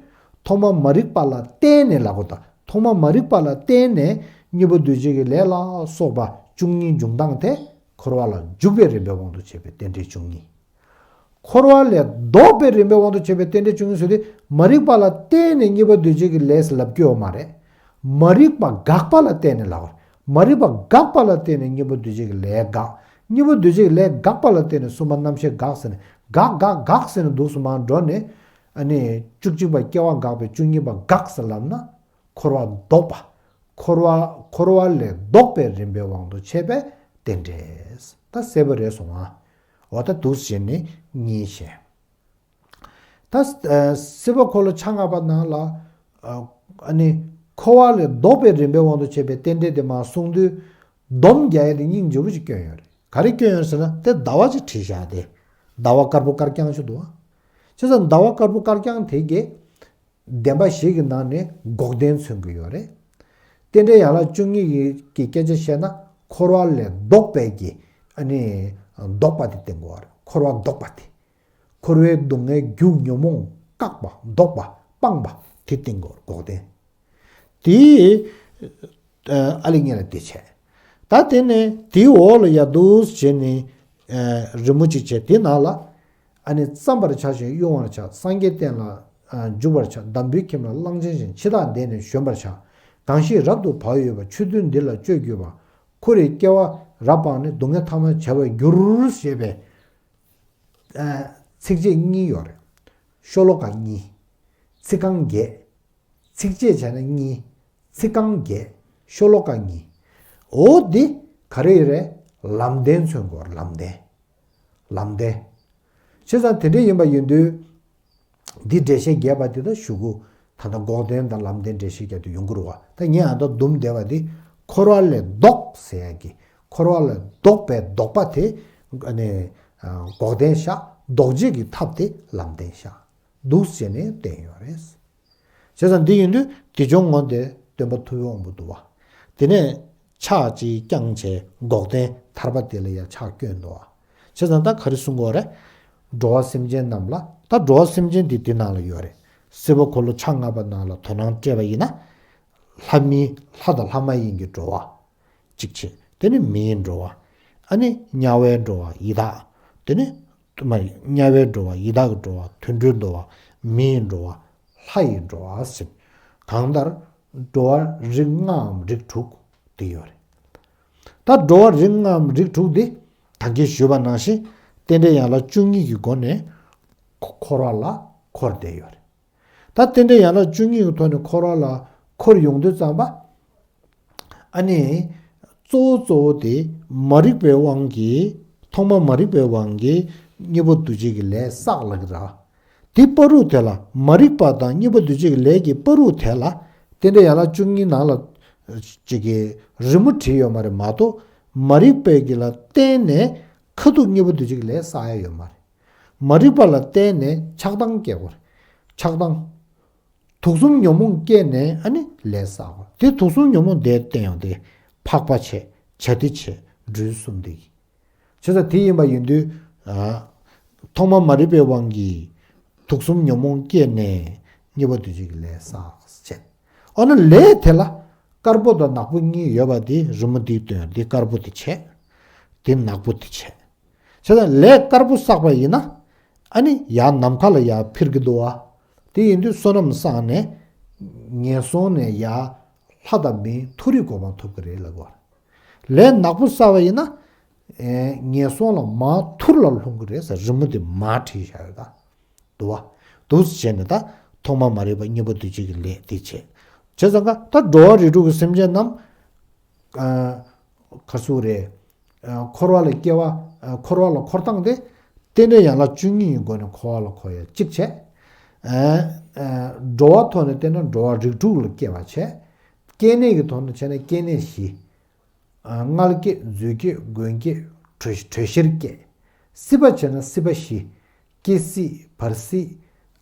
ཐོག་མ་མ་རིག་པ་ལ་བརྟེན་ནས་ལབ་དགོས། ད་ཐོག་མ་མ་རིག་པ་ལ་བརྟེན་ནས་གཉིས་པོ་འདུས་བྱས་ཀྱི་ལས་ལ་སོགས་པ་བཅུ་གཉིས་འབྱུང་སྟངས་དེ་འཁོར་བ་ལ་འཇུག་པའི་རིམ་པའི་དབང་དུ་བྱས་པའི་རྟེན་འབྲེལ་བཅུ་གཉིས། འཁོར་བ་ལས་ལྡོག་པའི་རིམ་པའི་དབང་དུ་བྱས་པའི་རྟེན་འབྲེལ་བཅུ་གཉིས་ཟེར་དུས། མ་རིག་པ་ལ་བརྟེན་ནས་གཉིས་པོ་འདུས་བྱས་ཀྱི་ལས་ཟེར་ལབ་ཀྱི་ཡོད་མ་རེད། མ་རིག་པ་འགགས་པ་ལ་བརྟེན་ནས་ལབ་པ་རེད། མ་རིག་པ་འགགས་པ་ལ་བརྟེན་ནས་གཉིས་པོ་འདུས་བྱས་ཀྱི་ལས་འགག། གཉིས་པོ་འདུས་བྱས་ཀྱི་ལས་འགགས་པ་ལ་བརྟེན་ནས་གསུམ་པ་རྣམ་ཤེས་འགག་ཟེར་ནས། འགག་འགག་འགག་ཟེར་ནས་འདུག་སེ་མར་འགྲོ་ནས། ཨ་ནི་བཅུ་གཅིག་པ་སྐྱེ་བ་འགགས་པས་བཅུ་གཉིས་པ་འགག་ཟེར་ལབ་ན། འཁོར་བ་ལྡོག་པ། འཁོར་བ། འཁོར་བ་ལས་ལྡོག་པའི་རིམ་པའི་དབང་དུ་བྱས་པའི་རྟེན་འབྲེལ། ད་གསལ་པོ་རེད་སོང་ཨ། འོ་ད་འདུག་སེ་བྱས་ནས་གཉིས་བཤད། ད། ཨ། སྲིད་པ་འཁོར་ལོ་ཆ་ལྔ་པ་ནང་ལ། ཨ། ཨ་ནི་འཁོར་བ་ལས་ལྡོག་པའི་རིམ་པའི་དབང་དུ་བྱས་པའི་རྟེན་འབྲེལ་དེ་མར་གསུངས་དུས། སྡོམ་རྒྱག་ཡ་དེ་སྙིང་རྗེ་པོ་ཞིག་བསྐྱོན་ཡོད་རེད། ག་རེ་བསྐྱོན་ཡོད་ཟེར་ན། དེ་ཟླ་བ་ཅིག་བྲིས་བཞག་སྟེ། ཟླ་བ་དཀར་པོ་དཀར་རྐྱང་ཞིག་འདུག་ཨ། བྱས་ཙང་ཟླ་བ་དཀར་པོ་དཀར་རྐྱང་དེ་གས། བདེན་པ་བཞི་གི་ནང་ནས་འགོག་བདེན་མཚོན་གྱི་ཡོད་རེད། རྟེན་འབྲེལ་ཡན་ལག་བཅུ་གཉིས་ཀྱི་སྐད་ཆ་བཤད་ན། འཁོར་བ་ལས་ལྡོག་པའི་གི། ཨ་ནི་ལྡོག་པ་དེ་བསྟན་གྱི་ཡོད་རེད། འཁོར་བ་ལྡོག་པ་དེ། འཁོར་བའི་སྡུག་བསྔལ་རྒྱུ་ཉོན་མོངས་བཀག་པ། ལྡོག་པ། སྤངས་པ་དེ་བསྟན་གྱི་ཡོད་རེད། འགོག་བདེན། དེ། ཨ་ལེ་ངས་ལ་དེ་བྱས། ད་དེ་ནས་དེའི་འོག་ལ་ཡར་འདུག་སེ་བྱས་ནས། ཨ། རི་མོ་གཅིག་བྱས། དེའི་ནང་ལ། ཨ་ནི་བརྩམ་པར་བྱ་ཞིང་དབྱུང་བར་བྱ། སངས་རྒྱས་བསྟན་ལ། ཨ། འཇུག་པར་བྱ། འདམ་བུའི་ཁྱིམ་ལ་གླང་ཆེན་བཞིན། འཆི་བདག་འདས་ནས་གཞོན་པར་བྱ། གང་ཞིག་རབ་ཏུ་བག་ཡོད་པ། ཆོས་འདུལ་འདི་ལ་སྤྱོད་གྱུར་པ། འཁོར་བའི་སྐྱེ་བ་རབ་སྤངས་ནས། སྡུག་བསྔལ་ཐ་མར་བྱེད་པར་འགྱུར། ཞེས་པའི། ཨ། ཚིགས་བཅད་གཉིས་ཡོད་རེད། ཤོ་ལོ་ཀ་གཉིས། ཚིག་རྐང་བརྒྱད། ཚིགས་བཅད་བྱས་ན་གཉིས། ཚིག་རྐང་བརྒྱད། ཤོ་ལོ་ཀ་གཉིས། འོ་འདི་ག་རེ་ཡིན་རེད། ལམ་བདེན་མཚོན་དགོས། ལམ་བདེན། ལམ་བདེན། བྱས་ཙང་དེ་འདྲ་ཡིན་པ་ཡིན་དུས། འདི་འགྲེལ་བཤད་རྒྱས་པ་འདི་ད་ཞུ་གི། ད་ལྟ་འགོག་བདེན་དང་ལམ་བདེན་འགྲེལ་བཤད་རྒྱག་དུས་ཡོང་གི་རེད་བ། ད་ངས་ཨ་ད་བསྡུམས་བསྡད་པ་འདི། འཁོར་བ་ལས་ལྡོག་ཟེར་ཡ་གི། འཁོར་བ་ལས་ལྡོག་པའི་ལྡོག་པ་དེ། ཨ་ནི། ཨ། འགོག་བདེན་བཞག། ལྡོག་བྱེད་ཀྱི་ཐབས་དེ་ལམ་བདེན་བཞག། འདུག་སེ་བྱས་ནས་བསྟན་ཡོད་རེད། བྱས་ཙང་འདི་ཡིན་དུས་དེ་སྦྱོར་ངོ་དེ། སྟོན་པ་ཐུབ་པའི་དབང་པོ་འདུག་བ། དེ་ནས་ཕྱག་ཅིག་བརྐྱངས་བྱས་འགོག་བདེན་ཐར་པ་དེ་ལ་ཡང་ཕྱག་བསྐྱོན་འདུག་བ། བྱས་ཙང་ད་ག་རེ་གསུང་གི་ཡོད་རེད། འགྲོ་བ་སེམས་ཅན་རྣམས་ལ། ད་འགྲོ་བ་སེམས་ཅན་དེ་དེ་ནང་ལ་ཡོད་རེད། སྲིད་པ་འཁོར་ལོ་ཆ་ལྔ་པ་ནང་ལ་དོ་སྣང་སྤྲད་པ་ཡིན་ན། ལྷ་མི་ལྷ་དང་ལྷ་མ་ཡིན་གྱི་འགྲོ་བ། གཅིག་བྱས། དེ་ནི་མིའི་འགྲོ་བ། ཨ་ནི་དམྱལ་བའི་འགྲོ་བ་ཡི་དྭགས། དེ་ནི་མ་རེད། དམྱལ་བའི་འགྲོ་བ། ཡི་དྭགས་ཀྱི་འགྲོ་བ། དུད་འགྲོའི་འགྲོ་བ། མིའི་འགྲོ་བ། ལྷ་ཡི་འགྲོ་བ་ཟེར། གང་ལྟར་འགྲོ་བ་རིགས་ལྔའམ་རིགས་དྲུག་དེ་ཡོད་རེད། ད་འགྲོ་བ་རིགས་ལྔའམ་རིགས་དྲུག་དེ་ད་གིན་ཞུས་པ་ནང་བཞིན་རྟེན་འབྲེལ་ཡན་ལག་བཅུ་གཉིས་ཀྱི་སྒོ་ནས་འཁོར་བ་ལ་འཁོར་བསྡད་ཡོད་རེད། ད་རྟེན་འབྲེལ་ཡན་ལག་བཅུ་གཉིས་ཀྱི་ཐོག་ནས་འཁོར་བ་ལ་འཁོར་ཡོང་དུས་ཙམ་པ། ཨ་ནི། གཙོ་བོ་གཙོ་བོ་དེ་མ་རིག་པའི་དབང་གིས། ཐོག་མ་མ་རིག་པའི་དབང་གིས་གཉིས་པོ་འདུ་བྱེད་ཀྱི་ལས་བསགས་ལབ་ཀྱི་ར། དེ་བར་དུ་དེ་ལ་མ་རིག་པ་དང་གཉིས་པོ་འདུ་བྱེད་ཀྱི་ལས་ཀྱི་བར་དུ་དེ་ལ། རྟེན་འབྲེལ་ཡན་ལག་བཅུ་གཉིས་ནང་ལ། ཅིག་གི་རི་མོ་བྲིས་ཡོད་མ་རེད་མ་གཏོགས། མ་རིག་པའི་གི་ལ་བརྟེན་ནས་ཁ་ཐུག་གཉིས་པོ་འདུ་བྱེད་ཀྱི་ལས་བསགས་ཡ་ཡོད་མ་རེད། མ་རིག་པ་ལ་བརྟེན་ནས་ཆགས་སྡང་སྐྱེ་དགོས་རེད། ཆགས་སྡང་། དུག་གསུམ་ཉོན་མོངས་སྐྱེས་ནས་ཨ་ནི་ལས་བསགས་པ། དེ་དུག་གསུམ་ཉོན་མོངས་དེ་བརྟེན་ཡོང་དེ། འཕགས་པ་བྱས། བྱ་དེ་བྱས། སྦྲུལ་གསུམ་དེ་ཡིན། བྱས་ཙང་དེ་ཡིན་པ་ཡིན་དུས། ཨ། ཐོག་མ་མ་རིག་པའི་དབང་གིས་དུག་གསུམ་ཉོན་མོངས་སྐྱེས་ནས་གཉིས་པ་འདུ་བྱེད་ཀྱི་ལས་བསགས་བྱས། འོ་ན་ལས་དེ་ལ་དཀར་པོ་དང་ནག་པོ་གཉིས་ཡོད་པ་དེ་རི་མོ་འདིས་སྟོན། འདི་དཀར་པོ་དེ་བྱས། འདི་ནག་པོ་དེ་བྱས། བྱས་ཙང་ལས་དཀར་པོ་བསགས་པ་ཡིན་ན། ཨ་ནི་ཡར་ནམ་མཁའ་ལ་ཡར་འཕུར་གྱི་འདུག་བ། དེ་ཡིན་དུས་བསོད་ནམས་བསགས་ནས། ངན་སོང་ནས་ཡར་ལྷ་དང་མིའི་མཐོ་རིས་གོ་འཕང་ཐོབ་ཀྱི་རེད་ལབ་དགོས། ལས་ནག་པོ་བསགས་པ་ཡིན་ན། ཨེ། ངན་སོང་ལ་མར་ཐུར་ལ་ལྷུང་གི་རེད་ཟེར་རི་མོ་དེ་མར་བྲིས་བཞག་ཡོད་ད། འདུག་བ། འདུག་སེ་བྱས་ནས་ད་ཐོག་མ་མ་རིག་པ་གཉིས་པ་འདུ་བྱེད་ཀྱི་ལས་དེ་བྱས། བྱས་ཙང་ཀ་ད་འགྲོ་བ་རིགས་དྲུག་གི་སེམས་ཅན་རྣམས། ཨ། ག་ཚོད་རེད། ཨ། འཁོར་བ་ལ་སྐྱེ་བ། ཨ། འཁོར་བ་ལ་འཁོར་སྟངས་དེ། རྟེན་འབྲེལ་ཡན་ལག་བཅུ་གཉིས་ཀྱི་སྒོ་ནས་འཁོར་བ་ལ་འཁོར་ཡ་གཅིག་བྱས། ཨ། ཨ། འགྲོ་བ་ཐོག་ནས་བལྟས་ན་འགྲོ་བ་རིགས་དྲུག་ལ་སྐྱེ་བ་བྱས། སྐྱེ་གནས་ཀྱི་ཐོག་ནས་བྱས་ན་སྐྱེ་གནས་བཞི། ཨ། མངལ་སྐྱེས། མཛོད་སྐྱེས། མགོན་སྐྱེས། དྲོད་དྲོད་གཤེར་སྐྱེས། སྲིད་པ་བྱས་ན་སྲིད་པ་བཞི། སྐྱེ་སྲིད། བར་སྲིད།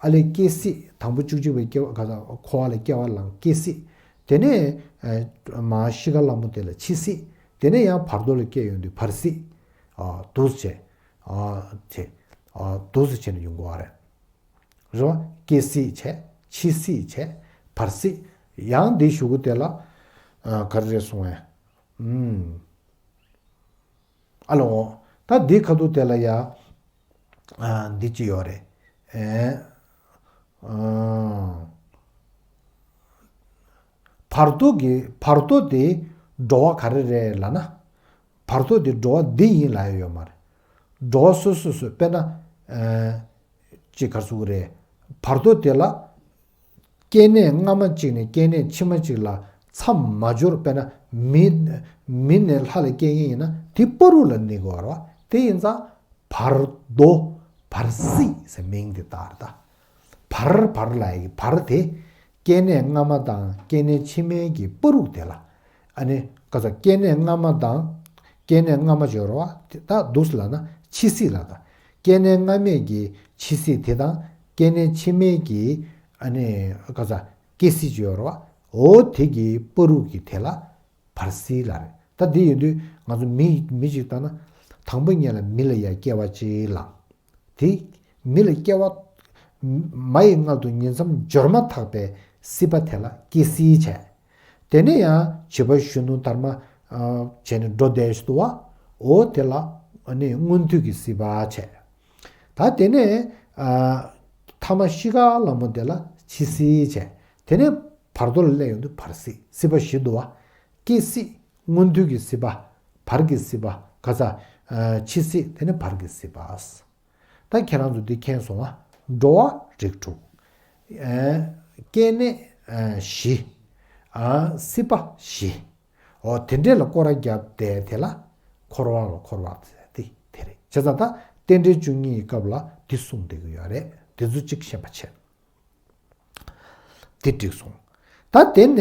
ཨ་ལས་སྐྱེ་སྲིད། དང་པོ་བཅུ་གཅིག་པའི་སྐྱེ་བ་ག་ས་འཁོར་བ་ལ་སྐྱེ་བ་ལ་སྐྱེ་སྲིད། དེ་ནས། ཨ། མར་ཤི་ཁ་ལ་མོ་དེ་ལ་འཆི་སྲིད། དེ་ནས་ཡང་བར་དོ་ལ་སྐྱེ་ཡོང་དུས་བར་སྲིད། ཨ། འདུག་སེ་བྱས། ཨ། བྱས། ཨ། འདུག་སེ་བྱས་ནས་ཡོང་གི་ཡོད་རེད། རེད་བ། སྐྱེ་སྲིད་བྱས། འཆི་སྲིད་བྱས། བར་སྲིད། ཡང་འདི་གཞུག་གུ་དེ་ལ། ཨ། ག་རེ་རེད་གསུང་བས། ཨུམ། ཨ་ལོ། ད་འདི་ཁ་ཐུག་དེ་ལ་ཡ། ཨ། འདི་ཅི་ཡོད་རེད། ཨེ། ཨ། བར་དོ་གི་བར་དོ་དེ་འགྲོ་བ་ག་རེ་རེད་ལབ་ན། བར་དོ་དེ་འགྲོ་བ་འདི་ཡིན་ལབ་ཡ་ཡོད་མ་རེད། འགྲོ་བ་སོ་སོ་སོ་དཔེར་ན། ཨ། ཅིག་ག་རེ་ཟེར་དགོས་རེད། བར་དོ་དེ་ལ། སྐྱེ་གནས་སྔ་མ་གཅིག་ནས་སྐྱེ་གནས་ཕྱི་མ་གཅིག་ལ་མཚམས་མ་སྦྱོར། དཔེར་ན་མི། མི་ནས་ལྷ་ལ་སྐྱེ་མཁན་ཡིན་ན་དེ་བར་དུ་ལ་གནས་དགོས་པ་རེད་བ། དེ་ཡིན་ཙང་བར་དོ། བར་སྲིད་ཟེར་མིང་དེ་བཏགས་རེད་ད། བར་བར་ལབ་ཡ་གི་བར་དེ། སྐྱེ་གནས་སྔ་མ་དང་སྐྱེ་གནས་ཕྱི་མའི་གི་བར་དུ་དེ་ལ། ཨ་ནི་ག་ས་སྐྱེ་གནས་སྔ་མ་དང་། སྐྱེ་གནས་སྔ་མ་སྦྱོར་བ་དེ་ད་འདུག་སེ་ལབ་ན་འཆི་སྲིད་ལ་ད། སྐྱེ་གནས་སྔ་མའི་གི་འཆི་སྲིད་དེ་དང་། སྐྱེ་གནས་ཕྱི་མའི་གི། ཨ་ནི་ག་ས་སྐྱེ་སྲིད་སྦྱོར་བ། འོ་དེ་གི་བར་དུ་གི་དེ་ལ་བར་སྲིད་ལབ་རེད། ད་དེ་ཡིན་དུས་ང་ཚོ་མི་མི་ཞིག་ལྟ་ན། དང་པོ་ཉིད་ལ་མི་ལ་ཡ་སྐྱེ་བ་གཅིག་ལ། དེ། མི་ལ་སྐྱེ་བ། མ་ཡི་མངལ་དུ་ཉིང་མཚམས་སྦྱོར་མ་ཐག་པའི་སྲིད་པ་དེ་ལ་སྐྱེ་སྲིད་བྱས། དེ་ནས་ཡང་བྱིས་པ་གཞོན་ནུ་དར་མ། ཨ། བྱས་ནས་འགྲོ་བསྡད་ཞུ་དུ་བ། འོ་དེ་ལ། ཨ་ནི་སྔོན་དུས་ཀྱི་སྲིད་པ་བྱས། ད་དེ་ནས། ཨ། ཐ་མ་ཤི་ཁ་ལ་མོ་དེ་ལ་འཆི་སྲིད་བྱས། དེ་ནས་བར་དོ་ལ་སླེབས་ཡོང་དུས་བར་སྲིད། སྲིད་པ་བཞི་འདུག་བ། སྐྱེ་སྲིད། སྔོན་དུས་ཀྱི་སྲིད་པ། བར་གྱི་སྲིད་པ། ག་ས། ཨ། འཆི་སྲིད། དེ་ནས་བར་གྱི་སྲིད་པ། ད་ཁྱེད་རང་ཚོ་འདི་མཁྱེན་སོང་ང་། འགྲོ་བ་རིགས་དྲུག་ཨ། སྐྱེ་གནས། ཨ། བཞི། ཨ། སྲིད་པ་བཞི། འོ་དེ་འདྲས་ལ་སྐོར་ར་བརྒྱབ་བསྡད་དེ་ལ་འཁོར་བ་ལ་འཁོར་བ་དེ་དེ་རེད། བྱས་ཙང་ད་རྟེན་འབྲེལ་བཅུ་གཉིས་ཀྱི་སྐབས་ལ་འདི་གསུངས་བསྡད་ཀྱི་ཡོད་རེད། དེ་ཚོ་གཅིག་ཤེས་པ་བྱས། དེ་འགྲིག་སོང་། ད་དེ་ནས་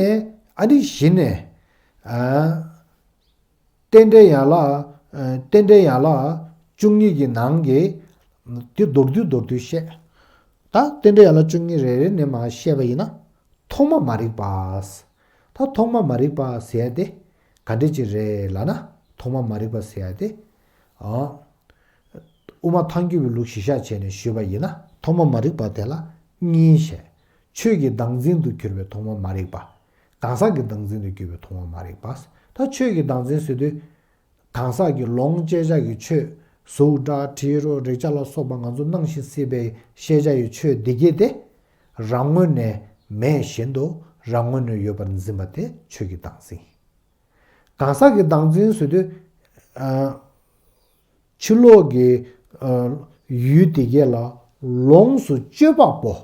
ཨ་ནི་གཞི་ནས། ཨ། རྟེན་འབྲེལ་ཡན་ལག་ཨ། རྟེན་འབྲེལ་ཡན་ལག་བཅུ་གཉིས་ཀྱི་ནང་གི་དེ་མདོར་བསྡུས་མདོར་བསྡུས་བཤད། ད་རྟེན་འབྲེལ་ཡན་ལག་བཅུ་གཉིས་རེ་རེ་ནས་མར་བཤད་པ་ཡིན་ན། ཐོག་མ་མ་རིག་པ། ད་ ད་ཐོག་མ་མ་རིག་པ་ཟེར་ཡ་དེ་ག་འདྲ་ཅིག་རེད་ལབ་ན། ཐོག་མ་མ་རིག་པ་ཟེར་ཡ་དེ། ཨ། དབུ་མ་ཐལ་འགྱུར་བའི་ལུགས་གཞི་བཞག་བྱས་ནས་ཞུས་པ་ཡིན་ན། ཐོག་མ་མ་རིག་པ་དེ་ལ་གཉིས་བཤད། ཆོས་ཀྱི་བདག་འཛིན་དུ་གྱུར་པའི་ཐོག་མ་མ་རིག་པ། གང་ཟག་གི་བདག་འཛིན་དུ་གྱུར་པའི་ཐོག་མ་མ་རིག་པ། ད་ཆོས་ཀྱི་བདག་འཛིན་ཟེར་དུས། གང་ཟག་གི་ལོངས་སྤྱད་བྱ་གི་ཆོས། གཟུགས་སྒྲ་དྲི་རོ་རེག་བྱ་ལ་སོགས་པ་ང་ཚོ་སྣང་ཞིང་སྲིད་པའི་ཤེས་བྱ་ཡི་ཆོས་འདི་གས་དེ། རང་ངོས་ནས་མེད་བཞིན་དུ་རང་ངོས་ནས་ཡོད་པར་འཛིན་པ་དེ་ཆོས་ཀྱི་བདག་འཛིན། གང་ཟག་གི་བདག་འཛིན་ཟེར་དུས། ཨ། ཕྱི་ལོགས་ཀྱི། ཨ། ཡུལ་དེ་གས་ལ་ལོངས་སུ་སྤྱོད་པ་པོ།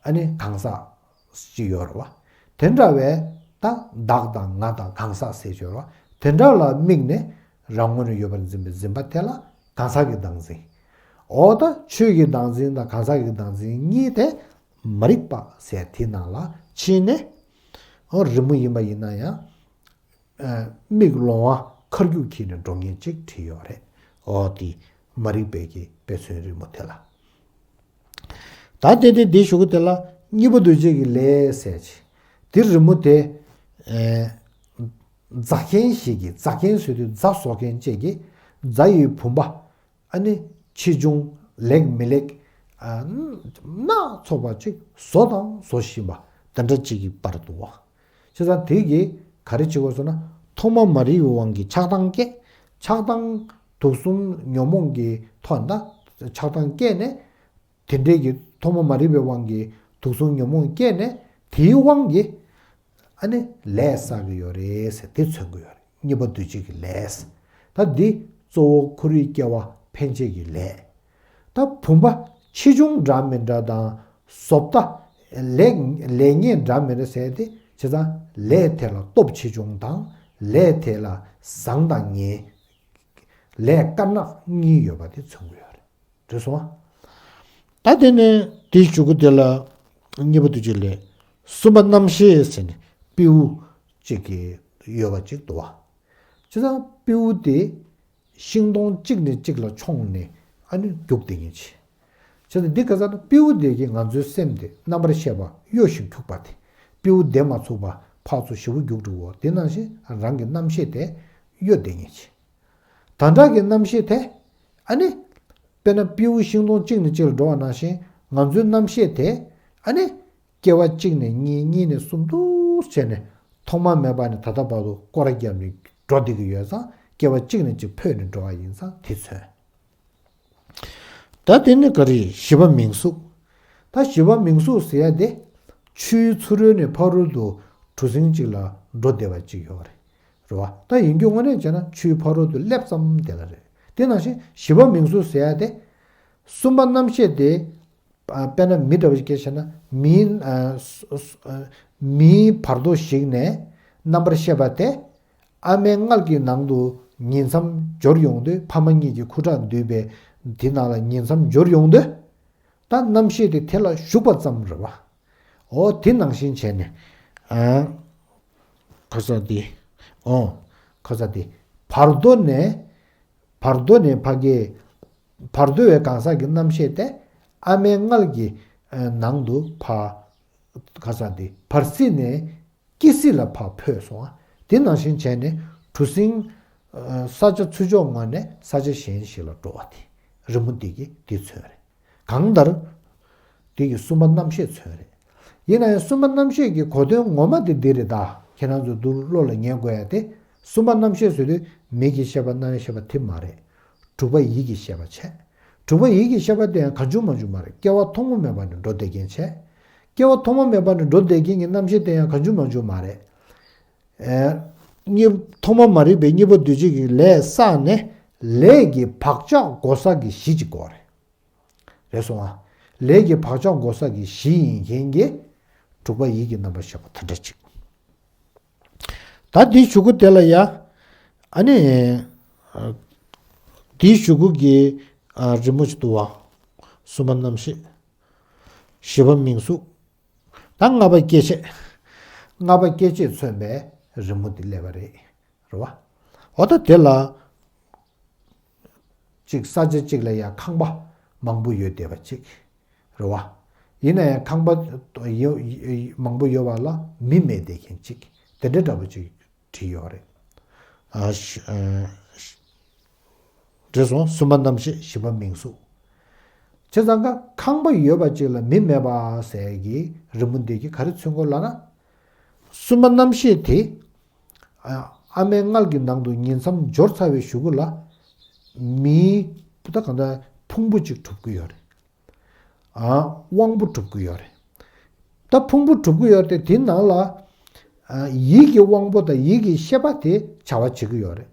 ཨ་ནི་གང་ཟག་ཅིག་ཡོད་རེད་བ། དེ་འདྲ་བའི་ད་བདག་དང་ང་དང་གང་ཟག་ཟེར་ཡོད་རེད་བ། དེ་འདྲ་ལ་དམིགས་ནས་རང་ངོས་ནས་ཡོད་པར་འཛིན་པའི་འཛིན་པ་དེ་ལ་གང་ཟག་གི་བདག་འཛིན། འོ་ད་ཆོས་ཀྱི་བདག་འཛིན་དང་གང་ཟག་གི་བདག་འཛིན་གཉིས་དེ་མ་རིག་པ་ཟེར་དེ་ནང་ལ་ཕྱིན་ནས། འོ་རི་མོ་ཡིན་པ་ཡིན་ན་ཡང་། ཨ། མིག་ལོང་བ་ཁར་རྒྱུག་འཁྱེར་ནས་འགྲོ་མཁན་ཅིག་བྲིས་ཡོད་རེད། འོ་དེ་མ་རིག་པའི་གི་དཔེ་མཚོན་རི་མོ་དེ་ལ། ད་དེ་དེ་དེ་ཞུ་གི་དེ་ལ་གཉིས་པ་འདུ་བྱེད་ཀྱི་ལས་ཟེར་གྱི། དེ་རི་མོ་དེ། ཨེ། རྫ་མཁན་ཞིག་གིས། རྫ་མཁན་ཟེར་དུས་རྫ་བཟོ་མཁན་ཅིག་གིས་རྫ་ཡི་བུམ་པ། ཨ་ནི་ཆེ་ཆུང་ལེགས་མི་ལེགས། ཨ། སྣ་ཚོགས་པ་ཅིག་བཟོ་དང་བཟོ་བཞིན་པ་དེ་འདྲ་ཅིག་གི་བར་དུ་བ། བྱས་ཙང་དེ་གིས་ག་རེ་བྱེད་དགོས་ཟེར་ན། ཐོག་མ་མ་རིག་པའི་དབང་གིས་ཆགས་སྡང་སྐྱེ། ཆགས་སྡང་། དུག་གསུམ་ཉོན་མོངས་ཀྱི་ཐོག་ནས་ཆགས་སྡང་སྐྱེས་ནས། དེ་འདྲའི་གི་ཐོག་མ་མ་རིག་པའི་དབང་གིས་དུག་གསུམ་ཉོན་མོངས་སྐྱེས་ནས། དེའི་དབང་གིས་ཨ་ནི་ལས་བསགས་ཀྱི་ཡོད་རེད་ཟེར་དེ་མཚོན་གྱི་ཡོད་རེད། གཉིས་པ་འདུ་བྱེད་ཀྱི་ལས། ད་འདི་གཙོ་བོ་ཁོ་རའི་སྐྱེ་བ་འཕེན་བྱེད་ཀྱི་ལས། ད་བུམ་པ་ཆེ་ཆུང་འདྲ་མི་འདྲ་དང་། བཟོ་ལྟ། ལེགས་ལེགས་ཉེས་འདྲ་མི་འདྲ་ཟེར་དེ། བྱས་ཙང་ལས་དེ་ལ་སྟོབས་ཆེ་ཆུང་དང་། ལས་དེ་ལ་བཟང་དང་ངན། ལས་དཀར་ནག་གཉིས་ཡོད་པ་དེ་མཚོན་གྱི་ཡོད་རེད། རེད་སོང་ཨ། ད་དེ་ནས་དེའི་གཞུག་གུ་དེ་ལ་གཉིས་པ་འདུ་བྱེད་ལས། གསུམ་པ་རྣམ་ཤེས་ཟེར་ནས་སྤྲེའུ་གཅིག་གི་ཡོད་པ་གཅིག་འདུག་བ། བྱས་ཙང་སྤྲེའུ་དེ་ཤིང་སྡོང་གཅིག་ནས་གཅིག་ལ་མཆོངས་ནས་ཨ་ནི་རྒྱུག་བསྡད་མཁན་ཅིག། བྱས་ཙང་འདི་ག་ཟེར་ན་སྤྲེའུ་དེ་གིས་ང་ཚོའི་སེམས་དེ་རྣམ་པར་ཤེས་པ་གཡོ་ཞིང་འཁྱུག་པ་དེ། སྤྲེའུ་བསྡད་མ་ཚུགས་པ་ཕར་ཚུར་ཞེ་པོ་རྒྱུག་འགྲོ་བ་དེ་ནང་བཞིན་རང་གི་རྣམ་ཤེས་དེ་གཡོ་བསྡད་མཁན་ཅིག། ད་ལྟ་གི་རྣམ་ཤེས་དེ། ཨ་ནི། དཔེར་ན་སྤྲེའུ་ཤིང་སྡོང་གཅིག་ནས་གཅིག་ལ་འགྲོ་བ་ནང་བཞིན་ང་ཚོའི་རྣམ་ཤེས་དེ། ཨ་ནི། སྐྱེ་བ་གཅིག་ནས་གཉིས། གཉིས་ནས་གསུམ་འདུག་བྱས་ནས་ཐོག་མ་མེད་པ་ནས་ད་ལྟ་བར་དུ་སྐོར་ར་བརྒྱབ་ནས་འགྲོ་བསྡད་ཀྱི་ཡོད་ཙང་། སྐྱེ་བ་གཅིག་ནས་གཅིག་འཕོས་ནས་འགྲོ་བ་ཡིན་ཙང་དེ་མཚོན། ད་དེ་ནི་ག་རེ། བཞི་པ་མིང་གཟུགས། ད་བཞི་པ་མིང་གཟུགས་ཟེར་ཡ་དེ། ཆུའི་ཚུ་རོལ་ནས་ཕ་རོལ་ཏུ་གྲུ་གཟིངས་གཅིག་ལ་འགྲོ་བསྡད་པ་གཅིག་ཡོད་རེད། རེད་བ། ད་ཡིན་རྒྱུ་དངོས་གནས་བྱས་ན་ཆུའི་ཕ་རོལ་ཏུ་སླེབས་ཙམ་དེ་ལ་རེད། དེ་ནང་བཞིན་བཞི་པ་མིང་གཟུགས་ཟེར་ཡ་དེ། གསུམ་པ་རྣམ་ཤེས་དེ། ཨ། དཔེར་ན་མི་འདྲ་བ་ཞིག་སྐད་བཤད་ན། མིའི། ཨ། སོ། སོ། ཨ། མིའི་བར་དོ་ཞིག་ནས་རྣམ་པར་ཤེས་པ་དེ། ཨ་མའི་མངལ་གྱི་ནང་དུ་ཉིང་མཚམས་འབྱོར་ཡོང་དུས། ཕ་མ་གཉིས་ཀྱི་ཁུ་ཁྲག་འདུས་པའི་དེ་ནང་ལ་ཉིང་མཚམས་འབྱོར་ཡོང་དུས། ད་རྣམ་ཤེས་དེ་དེ་ལ་ཞུགས་པ་ཙམ་རེད་བ། འོ་དེ་ནང་བཞིན་བྱས་ནས། ཨ། ཁ་ས་དེ། འོ། ཁ་ས་དེ། བར་དོ་ནས། བར་དོ་ནས་ཕ་གི། བར་དོ་བའི་གང་ཟག་གི་རྣམ་ཤེས་དེ་ཨ་མའི་མངལ་གྱི། ཨ། ནང་དུ་ཕ། ཁ་ས་དེ་བར་སྲིད་ནས་སྐྱེ་སྲིད་ལ་ཕར་འཕོས་སོང་ཨ། དེ་ནང་བཞིན་བྱས་ནས་གྲུ་གཟིངས། ཨ། ས་ཆ་ཚུར་ཕྱོགས་ངོས་ནས་ས་ཆ་གཞན་ཞིག་ལ་འགྲོ་བ་དེ། རི་མོ་འདི་གིས་འདི་མཚོན་རེད། གང་ལྟར། འདི་གི་གསུམ་པ་རྣམ་ཤེས་མཚོན་རེད། ཡིན་ན་ཡང་གསུམ་པ་རྣམ་ཤེས་ཀྱི་གོ་དོན་ངོ་མ་དེ་འདི་རེད་ད། ཁྱེད་རང་ཚོ་འདུག་བློ་ལ་ངེས་དགོས་ཡ་དེ། གསུམ་པ་རྣམ་ཤེས་ཟེར་དུས་མིག་གི་ཤེས་པ་རྣ་བའི་ཤེས་པ་དེ་མ་རེད། དྲུག་པ་ཡིད་ཀྱི་ཤེས་པ་བྱས། དྲུག་པ་ཡིད་ཀྱི་ཤེས་པ་དེ་ཡང་གང་བྱུང་མང་བྱུང་མ་རེད། སྐྱེ་བ་ཐོག་མ་མེད་པ་ནས་འགྲོ་བསྡད་མཁན་བྱས། སྐྱེ་བ་ཐོག་མ་མེད་པ་ནས་འགྲོ་བསྡད་མཁན་གྱི་རྣམ་ཤེས་དེ་ཡང་གང་བྱུང་མང་བྱུང་མ་རེད། ཨེ། གཉིས། ཐོག་མ་མ་རིག་པའི་གཉིས་པ་འདུ་བྱེད་ཀྱི་ལས་བསགས་ནས། ལས་ཀྱི་བག་ཆགས་བགོ་བསགས་ཀྱི་གཞི་གཅིག་དགོས་རེད། རེད་སོང་ཨ། ལས་ཀྱི་བག་ཆགས་བགོ་བསགས་ཀྱི་གཞི་ཡིན་མཁན་གྱི་དྲུག་པ་ཡིད་ཀྱི་རྣམ་པར་ཤེས་པ་དེ་འདྲ་གཅིག། ད་འདིའི་གཞུག་གུ་དེ་ལ་ཡ། ཨ་ནི། ཨ། འདིའི་གཞུག་གུ་གི། ཨ། རི་མོ་ཞིག་འདུག་བ། གསུམ་པ་རྣམ་ཤེས། བཞི་པ་མིང་གཟུགས། ད་ལྔ་པ་སྐྱེ་མཆེད། ལྔ་པ་སྐྱེ་མཆེད་མཚོན་པའི་རི་མོ་འདི་སླེབས་པ་རེད། རེད་བ། འོ་ད་དེ་ལ། གཅིག་ས་ཆ་གཅིག་ལ་ཡང་ཁང་པ་མང་པོ་ཡོད་བསྡད་པ་གཅིག། རེད་བ། ཡིན་ན་ཡང་ཁང་པ་ཡོ། མང་པོ་ཡོད་པ་ལ་མི་མེད་བསྡད་མཁན་གཅིག། དེ་འདྲ་འདྲ་པོ་ཅིག་བྲིས་ཡོད་རེད། ཨ་ཤ་ཨ་ཤ་རེད་སོང་། གསུམ་པ་རྣམ་ཤེས། བཞི་པ་མིང་གཟུགས། བྱས་ཙང་ཀ་ཁང་པ་ཡོད་པ་ཅིག་ལ་མི་མེད་པ་ཟེར་གྱི་རི་མོ་འདི་གིས་ག་རེ་མཚོན་གྱི་ཡོད་ལབ་ན། གསུམ་པ་རྣམ་ཤེས་དེ་ཨ་ཨ་མའི་མངལ་གྱི་ནང་དུ་ཉིང་མཚམས་འབྱོར་ཚར་བའི་གཞུག་གུ་ལ་མིའི་ད་གང་ལྟར་ཕུང་པོ་ཅིག་གྲུབ་ཀྱི་ཡོད་རེད། ཨ་དབང་པོ་གྲུབ་ཀྱི་ཡོད་རེད། ད་ཕུང་པོ་གྲུབ་ཀྱི་ཡོད་རེད་དེ། དེའི་ནང་ལ་ཨ་ཡིད་ཀྱི་དབང་པོ་དང་ཡིད་ཀྱི་ཤེས་པ་དེ་བྱ་བ་བྱེད་ཀྱི་ཡོད་རེད།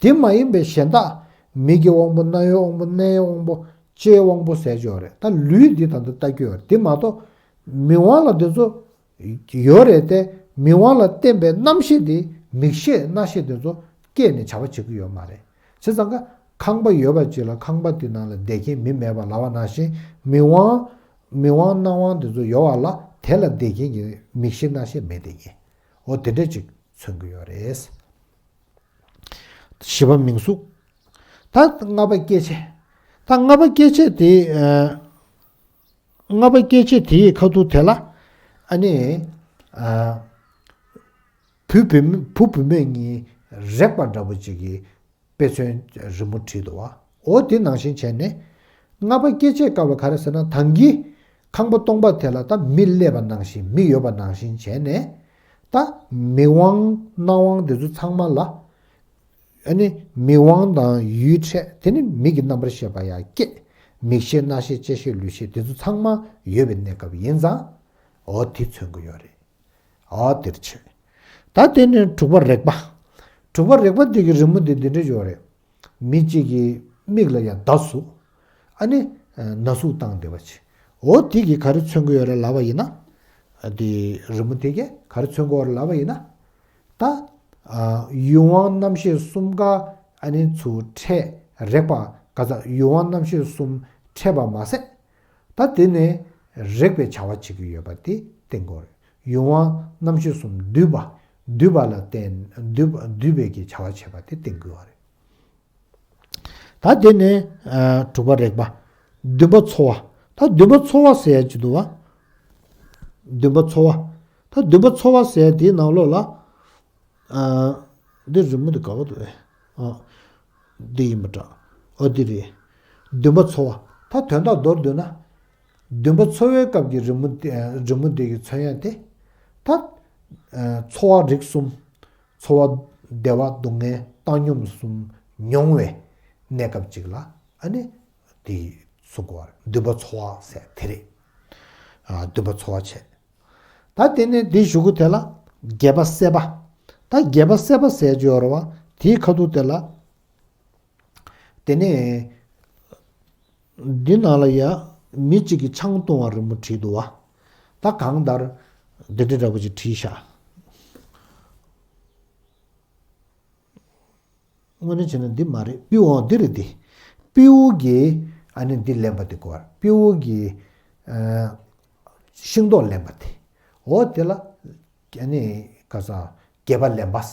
དེ་མ་ཡིན་པའི་གཞན་དག་མིག་གི་དབང་པོ། རྣ་བའི་དབང་པོ། སྣའི་དབང་པོ། ལྕེའི་དབང་པོ་ཟེར་གྱི་ཡོད་རེད། ད་ལུས་འདི་ད་ལྟ་ལྟ་གི་ཡོད་རེད། དེ་མ་གཏོགས་མིག་དབང་ལ་དེ་ཚོ་ཡོད་རེད་དེ། མིག་དབང་ལ་བརྟེན་པའི་རྣམ་ཤེས་དེ་མིག་ཤེས་རྣ་ཤེས་དེ་ཚོ་སྐྱེས་ནས་བྱ་བ་བྱེད་ཀྱི་ཡོད་མ་རེད། བྱས་ཙང་ཀ་ཁང་པ་ཡོད་པ་ཅིག་ལ་ཁང་པ་དེ་ནང་ལ་བསྡད་མཁན་མི་མེད་པ་ལབ་པ་ནང་བཞིན། མིག་དབང་མིག་དབང་རྣ་དབང་དེ་ཚོ་ཡོད་པ་ལ་དེ་ལ་བསྡད་མཁན་གྱི་མིག་ཤེས་རྣ་ཤེས་མེད་བསྡད་མཁན། འོ་དེ་འདྲ་ཅིག་མཚོན་གྱི་ཡོད་རེད། བཞི་པ་མིང་གཟུགས། ད་ལྔ་པ་སྐྱེ་མཆེད། ད་ལྔ་པ་སྐྱེ་མཆེད་དེ་ཨ་ལྔ་པ་སྐྱེ་མཆེད་དེའི་ཁ་ཐུག་དེ་ལ་ཨ་ནི་ཨ་བུ་བུ་མོ་བུ་བུ་མོ་གཉིས་རེག་པ་འདྲ་པོ་ཅིག་གི་དཔེ་མཚོན་རི་མོ་བྲིས་འདུག་བ། འོ་དེ་ནང་བཞིན་བྱས་ནས་ལྔ་པ་སྐྱེ་མཆེད་སྐབས་ལ་ག་རེ་ཟེར་ན། ད་གིན་ཁང་པ་སྟོང་པ་དེ་ལ་ད་མི་སླེབས་པ་ནང་བཞིན། མི་ཡོད་པ་ནང་བཞིན་བྱས་ནས། ད་མིག་དབང་རྣ་དབང་དེ་ཚོ་ཚང་མ་ལ། ཨ་ནི་མིག་དབང་དང་ཡུལ་ཕྲད། དེ་ནི་མིག་གི་རྣམ་པར་ཤེས་པ་ཡང་སྐྱེ། མིག་ཤེས་རྣ་ཤེས་ལྕེ་ཤེས་ལུས་ཤེས་དེ་ཚོ་ཚང་མ་ཡོད་པའི་གནས་སྐབས་ཡིན་ཙང་། འོ་དེ་མཚོན་གྱི་ཡོད་རེད། འོ་དེར་བྱས། ད་དེ་ནས་དྲུག་པ་རེག་པ། དྲུག་པ་རེག་པ་འདི་གི་རི་མོ་འདི་འདི་འདྲ་ཡོད་རེད། མི་གཅིག་གི་མིག་ལ་ཡང་བརྡ་ཟུག་ཨ་ནི་ན་ཟུག་བཏང་བསྡད་པ་ཅིག་འོ་དེ་གིས་ག་རེ་མཚོན་གྱི་ཡོད་རེད་ལབ་པ་ཡིན་ན། དེ་རི་མོ་དེ་གས་ག་རེ་མཚོན་གྱི་ཡོད་རེད་ལབ་པ་ཡིན་ན། ད་ཡུལ་དབང་རྣམ་ཤེས་གསུམ་ཀ་ཨ་ནི་ཚུར་འཕྲད། རེག་པ་ག་ས་ཡུལ་དབང་རྣམ་ཤེས་གསུམ་འཕྲད་པ་མ་ཟད། ད་དེ་ནས་རེག་པའི་བྱ་བ་བྱེད་ཀྱི་ཡོད་པ་དེ་བསྟན་དགོས་རེད། ཡུལ་དབང་རྣམ་ཤེས་གསུམ་འདུས་པ། འདུས་པ་ལ་བརྟེན་འདུས་པ་འདུས་པའི་གི་བྱ་བ་བྱེད་པ་དེ་བསྟན་དགོས་པ་རེད། ད་དེ་ནས་ཨ་དྲུག་པ་རེག་པ། འདུན་པ་ཚོར་བ། ད་འདུན་པ་ཚོར་བ་ཟེར་ཡ་ཅིག་འདུག་བ། འདུན་པ་ཚོར་བ། ད་འདུན་པ་ཚོར་བ་ཟེར་ཡ་དེའི་ནང་ལོགས་ལ། ཨ། འདི་རི་མོ་འདི་ག་པར་འདུག་ཨེ། ཨ། འདི་ཡིན་པ་འདྲ། ཨ་འདི་རེད། འདུན་པ་ཚོར་བ། ད་དོན་དག་མདོར་བསྡུས་ན། འདུན་པ་ཚོར་བའི་སྐབས་ཀྱི་རི་མོ་འདི་རི་མོ་འདི་གི་མཚོན་ཡ་དེ། ད། ཨ། ཚོར་བ་རིགས་གསུམ། ཚོར་བ་བདེ་བ་སྡུག་བསྔལ་བཏང་སྙོམས་གསུམ་མྱོང་བའི་གནས་སྐབས་ཅིག་ལ་ཨ་ནི་དེ་གསུང་གི་ཡོད་རེད། འདུན་པ་ཚོར་བ་ཟེར་དེ་རེད། ཨ། འདུན་པ་ཚོར་བ་བྱས། ད་དེ་ནས་དེའི་གཞུག་གུ་དེ་ལ་བརྒྱད་པ་སད་པ། ད་བརྒྱད་པ་སད་པ་ཟེར་གྱི་ཡོད་རེད་བ། དེའི་ཁ་ཐུག་དེ་ལ། དེ་ནས་འདི་ནང་ལ་ཡ་མི་གཅིག་གིས་ཆང་བཏུང་བ་རི་མོ་བྲིས་འདུག་བ། ད་གང་ལྟར་འདི་འདྲ་འདྲ་པོ་ཅིག་བྲིས་ཤག་དངོས་གནས་བྱས་ན་འདི་མ་རེད། སྤྲེའུ་འོ་འདི་རེད་དེ། སྤྲེའུ་གིས་ཨ་ནི་འདི་ལེན་པ་དེ་གོ། སྤྲེའུ་གིས་ཨ་ཤིང་ཏོག་ལེན་པ་དེ། འོ་དེ་ལ་ཨ་ནི་ག་ས་བརྒྱད་པ་ལེན་པ། བྱས་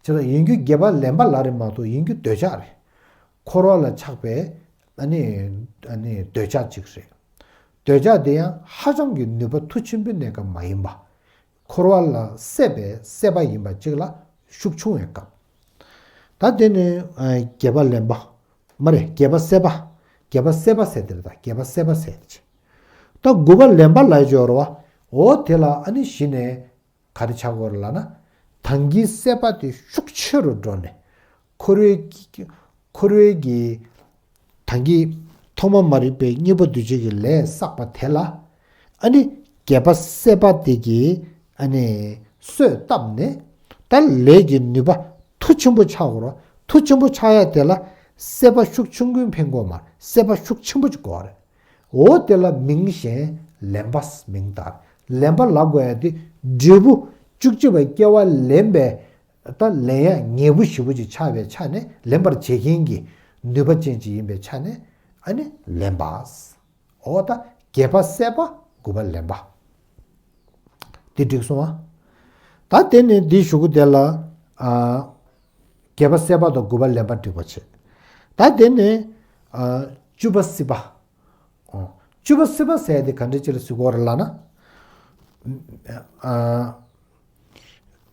ཙང་ཡིན་རྒྱུ་བརྒྱད་པ་ལེན་པ་ལ་རེད་མ་གཏོགས་ཡིན་རྒྱུ་འདོད་ཆགས་རེད། འཁོར་བ་ལ་ཆགས་པའི་ཨ་ནི་ཨ་ནི་འདོད་ཆགས་ཅིག་རེད། འདོད་ཆགས་དེ་ཡང་ཧ་ཅང་གི་ནུས་པ་མཐུ་ཆེན་པོའི་གནས་སྐབས་མ་ཡིན་པ། འཁོར་བ་ལ་སད་པའི་སད་པ་ཡིན་པ་གཅིག་ལ་ཤུགས་ཆུང་བའི་སྐབས། ད་དེ་ནས་ཨ་བརྒྱད་པ་ལེན་པ། མ་རེད། བརྒྱད་པ་སད་པ། བརྒྱད་པ་སད་པ་ཟེར་དེ་རེད། ད་བརྒྱད་པ་སད་པ་ཟེར་དེ་ཅི། ད་དགུ་པ་ལེན་པ་ལ་སྦྱོར་བ། འོ་དེ་ལ་ཨ་ནི་གཞི་ནས་ག་རེ་ཆགས་ཀྱི་ཡོད་རེད་ལབ་ན། ད་གིན་སད་པ་དེ་ཤུགས་ཆེ་རུ་འགྲོ་ནས། འཁོར་བའི་འཁོར་བའི་གི་ད་གིན་ཐོག་མ་མ་རིག་པའི་གཉེན་པོ་འདུས་བྱས་ཀྱི་ལས་བསགས་པ་དེ་ལ་ཨ་ནི་བརྒྱད་པ་སད་པ་དེ་གིས་ཨ་ནི་གསོས་བཏབ་ནས། ད་ལས་ཀྱི་ནུས་པ་མཐུ་ཆེན་པོ་ཆགས་དགོས་རེད། མཐུ་ཆེན་པོ་ཆགས་ཡ་དེ་ལ་སད་པ་ཤུགས་ཆུང་ཀུན་ཕན་གྱི་ཡོད་མ་རེད། སད་པ་ཤུགས་ཆེན་པོ་ཅིག་དགོས་རེད། འོ་དེ་ལ་མིང་གཞན་ལེན་པ་མིང་བཏགས། ལེན་པ་ལབ་དགོས་ཡ་དེ་འབྲས་བུ་བཅུ་གཅིག་པའི་སྐྱེ་བ་ལེན་པའི། ད་ལེན་ཡ་ཉེ་བོ་ཞེ་པོ་ཅིག་ཆགས་པའི་ཆ་ནས། ལེན་པར་བྱེད་མཁན་གྱི་ནུས་པ་ཅན་ཅིག་ཡིན་པའི་ཆ་ནས་ཨ་ནི་ལེན་པ། འོ་ད་བརྒྱད་པ་སད་པ། དགུ་པ་ལེན་པ། འདི་འགྲིག་སོང་ཨ། ད་དེ་ནས་འདིའི་གཞུག་གུ་དེ་ལ་ཨ་བརྒྱད་པ་སད་པ་དང་དགུ་པ་ལེན་པ་འགྲིག་པ་བྱེད། ད་དེ་ནས་ཨ་བཅུ་པ་སྲིད་པ། ཨོ། བཅུ་པ་སྲིད་པ་ཟེར་དེ་ག་འདྲ་ཅིག་ལ་ཟེར་གྱི་ཡོད་རེད་ལབ་ན། ཨ།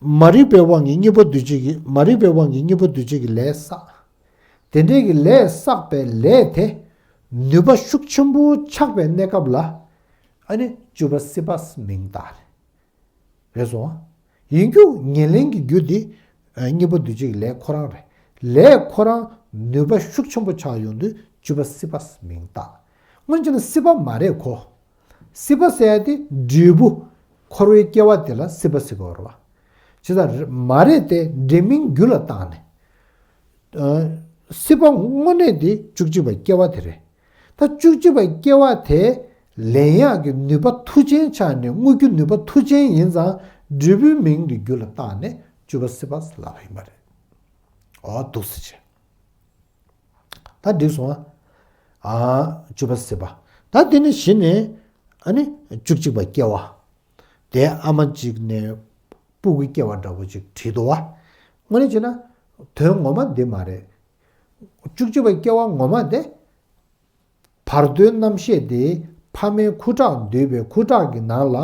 མ་རིག་པའི་དབང་གིས་གཉིས་པོ་འདུས་བྱས་ཀྱི་མ་རིག་པའི་དབང་གིས་གཉིས་པོ་འདུས་བྱས་ཀྱི་ལས་བསགས། དེ་འདྲའི་གི་ལས་བསགས་པའི་ལས་དེ་ནུས་པ་ཤུགས་ཆེན་པོ་ཆགས་པའི་གནས་སྐབས་ལ་ཨ་ནི་བཅུ་པ་སྲིད་པ་མིང་བཏགས་རེད། རེད་སོང་། ཡིན་རྒྱུ་ཉེར་ལེན་གྱི་རྒྱུ་དེ་གཉིས་པོ་འདུས་བྱས་ཀྱི་ལས་ཁོ་རང་རེད། ལས་ཁོ་རང་ནུས་པ་ཤུགས་ཆེན་པོ་ཆགས་ཡོང་དུས་བཅུ་པ་སྲིད་པ་མིང་བཏགས། སྔོན་ཆད་ན་སྲིད་པ་མ་རེད་ཁོ། སྲིད་པ་ཟེར་ཡ་དེ་འབྲས་བུ། འཁོར་བའི་སྐྱེ་བ་དེ་ལ་སྲིད་པ་ཟེར་གི་ཡོད་རེད་བ། བྱས་ཙང་མ་རེད་དེ་འབྲས་མིང་རྒྱུ་ལ་བཏགས་ནས། སྲིད་པ་དངོས་གནས་དེ་བཅུ་གཅིག་པ་སྐྱེ་བ་དེ་རེད། ད་བཅུ་གཅིག་པ་སྐྱེ་བ་དེ་ལེན་ཡག་གི་ནུས་པ་མཐུ་ཅན་ཆགས་ནས་དངོས་རྒྱུ་ནུས་པ་མཐུ་ཅན་ཡིན་ཙང་འབྲས་བུའི་མིང་དེ་རྒྱུ་ལ་བཏགས་ནས་བཅུ་པ་སྲིད་པ་ལབ་པ་ཡིན་པ་རེད། འོ་འདུག་སེ་བྱས། ད་འགྲིག་སོང་ཨ། ཨ། བཅུ་པ་སྲིད་པ། ད་དེ་ནས་གཞི་ནས་ཨ་ནི་བཅུ་གཅིག་པ་སྐྱེ་བ། དེ་ཨ་མ་གཅིག་ནས་སྤུ་གུ་སྐྱེ་བ་འདྲ་པོ་ཅིག་བྲིས་འདུག་བ། དངོས་གནས་བྱས་ན་དོན་ངོ་མ་འདི་མ་རེད། བཅུ་གཅིག་པ་སྐྱེ་བ་ངོ་མ་དེ། བར་དོའི་རྣམ་ཤེས་དེ་ཕ་མའི་ཁུ་ཁྲག་འདུས་པའི་ཁུ་ཁྲག་གི་ནང་ལ་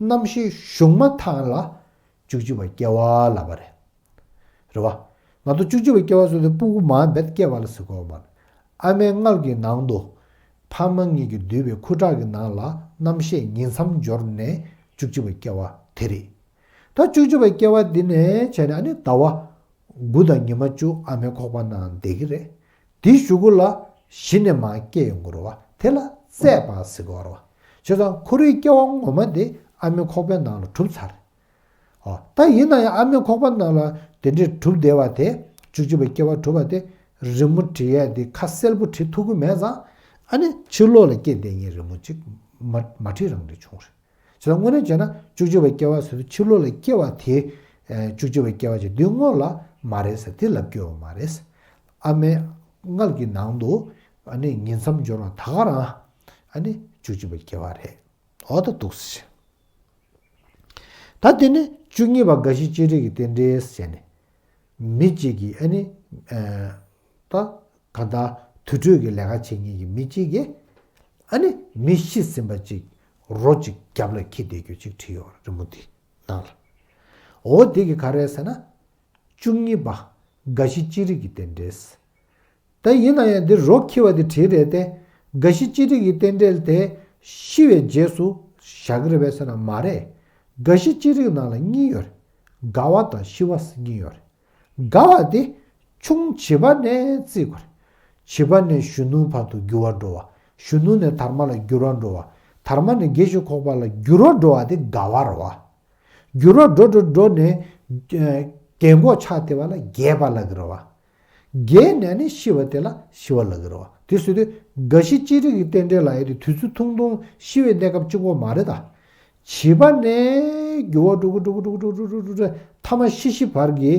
རྣམ་ཤེས་ཞུགས་མ་ཐག་ལ་བཅུ་གཅིག་པ་སྐྱེ་བ་ལབ་པ་རེད། རེད་བ། ང་ཚོ་བཅུ་གཅིག་པ་སྐྱེ་བ་ཟེར་དུས་སྤུ་གུ་མ་བེད་སྐྱེ་བ་ལ་ཟེར་གོ་མ་རེད། ཨ་མའི་མངལ་གྱི་ནང་དུ་ཕ་མ་གཉིས་ཀྱིས་འདུས་པའི་ཁུ་ཁྲག་གི་ནང་ལ་རྣམ་ཤེས་ཉིང་མཚམས་སྦྱོར་ནས་བཅུ་གཅིག་པ་སྐྱེ་བ་དེ་རེད། ད་བཅུ་གཅིག་པ་སྐྱེ་བ་འདི་ནས་བྱས་ནས་ཨ་ནི་ཟླ་བ་དགུ་དང་ཉི་མ་བཅུ་ཨ་མའི་ཁོག་པ་ནང་བསྡད་ཀྱི་རེད། དེའི་གཞུག་གུ་ལ་གཞི་ནས་མར་སྐྱེ་ཡོང་གི་རེད་བ། དེ་ལ་བཙས་པ་ཟེར་གི་རེད་བ། བྱས་ཙང་འཁོར་བའི་སྐྱེ་བ་ངོ་མ་དེ་ཨ་མའི་ཁོག་པའི་ནང་ལ་གྲུབ་ཚར། ཨོ། ད་ཡིན་ན་ཡང་ཨ་མའི་ཁོག་པ་ནང་ལ་དེ་འདྲའི་གྲུབ་བསྡད་པ་དེ། བཅུ་གཅིག་པའི་སྐྱེ་བ་གྲུབ་པ་དེ། རི་མོ་བྲིས་ཡས་དེ་ཁ་གསལ་པོ་བྲིས་ཐུབ་ཀྱི་མེད་ཙང་། ཨ་ནི་ཕྱི་ལོགས་ལ་སྐྱེས་བསྡད་མཁན་རི་མོ་གཅིག་མ་མ་བྲིས་རང་བྲིས་བྱུང་རེད། བྱས་ཙང་དངོས་གནས་བྱས་ན་བཅུ་གཅིག་པའི་སྐྱེ་བ་ཟེར་དུས་ཕྱི་ལོགས་ལ་སྐྱེ་བ་དེ། ཨེ། བཅུ་གཅིག་པའི་སྐྱེ་བ་ཅིག་འདི་སྔོན་ལ་མ་རེད་ཟེར། དེ་ལབ་རྒྱུ་ཡོད་མ་རེད། ཨ་མའི་མངལ་གྱི་ནང་དུ་ཨ་ནི་ཉིང་མཚམས་སྦྱོར་བ་ད་ག་རང་ཨ་ནི་བཅུ་གཅིག་པའི་སྐྱེ་བ་རེད། འོ་ད་འདུག་སེ་བྱས། ད་དེ་ནི་བཅུ་གཉིས་པ་རྒ་ཤི་ལྕགས་རི་གི་རྟེན་འབྲེལ་ཟེར་ནས། མི་གཅིག་གིས་ཨ་ནི། ཨ། ད་གང་ལྟར་དུར་ཁྲོད་ཀྱི་ལས་ཀ་བྱེད་མཁན་གྱི་མི་གཅིག་གིས་ཨ་ནི་མི་ཤི་ཟིན་པ་གཅིག་རོ་གཅིག་རྒྱབ་ལ་འཁྱེར་བསྡད་རྒྱུ་གཅིག་བྲིས་ཡོད་རེད། རི་མོ་དེ་ནང་ལ། འོ་དེ་གི་ག་རེ་ཟེར་ན། བཅུ་གཉིས་པ་རྒ་ཤི་ལྕགས་རི་གི་རྟེན་འབྲེལ། ད་ཡིན་ན་ཡང་འདི་རོ་འཁྱེར་བ་དེ་བྲིས་རེད་དེ། རྒ་ཤི་ལྕགས་རི་གི་རྟེན་འབྲེལ་དེ་ཤི་བའི་རྗེས་སུ་བཞག་གི་རེད་པས་ཟེར་ན་མ་རེད། རྒ་ཤི་ལྕགས་རི་གི་ནང་ལ་གཉིས་ཡོད་རེད། རྒ་བ་དང་ཤི་བ་ཟེར་གཉིས་ཡོད་རེད། རྒ་བ་དེ་ཆུང་བྱིས་པ་ནས་བརྩི་དགོས་རེད། བྱིས་པ་ནས་གཞོན་ནུ་བར་དུ་འགྱུར་བ་འགྲོ་བ། གཞོན་ནུ་ནས་དར་མ་ལ་འགྱུར་བ་འགྲོ་བ། དར་མ་ནས་རྒས་ཤིང་འཁོགས་པ་ལ་འགྱུར་བ་འགྲོ་བ་དེ་རྒ་བ་རེད་བ། འགྱུར་བ་འགྲོ་འགྲོ་འགྲོ་ནས། ཨ། རྒས་འཁོགས་ཆགས་བསྡད་པ་ལ་རྒས་པ་ལབ་ཀྱི་རེད་བ། རྒས་ནས་ནི་ཤི་བ་དེ་ལ་ཤི་བ་ལབ་ཀྱི་རེད་བ། དེ་ཟེར་དུས་རྒ་ཤི་ལྕགས་རི་གི་རྟེན་འབྲེལ་ལབ་ཡས་དེ་དུས་ཚོད་ཐུང་ཐུང་ཤི་བའི་གནས་སྐབས་གཅིག་པོ་མ་རེད་ད། བྱིས་པ་ནས་འགྱུར་བ་འགྲོ་གི་འགྲོ་གི་འགྲོ་གི་འགྲོ་གི་འགྲོ་གི་འགྲོ་གི་འགྲོ་གི་མཐའ་མ་ཤི་ཤི་བར་གྱི།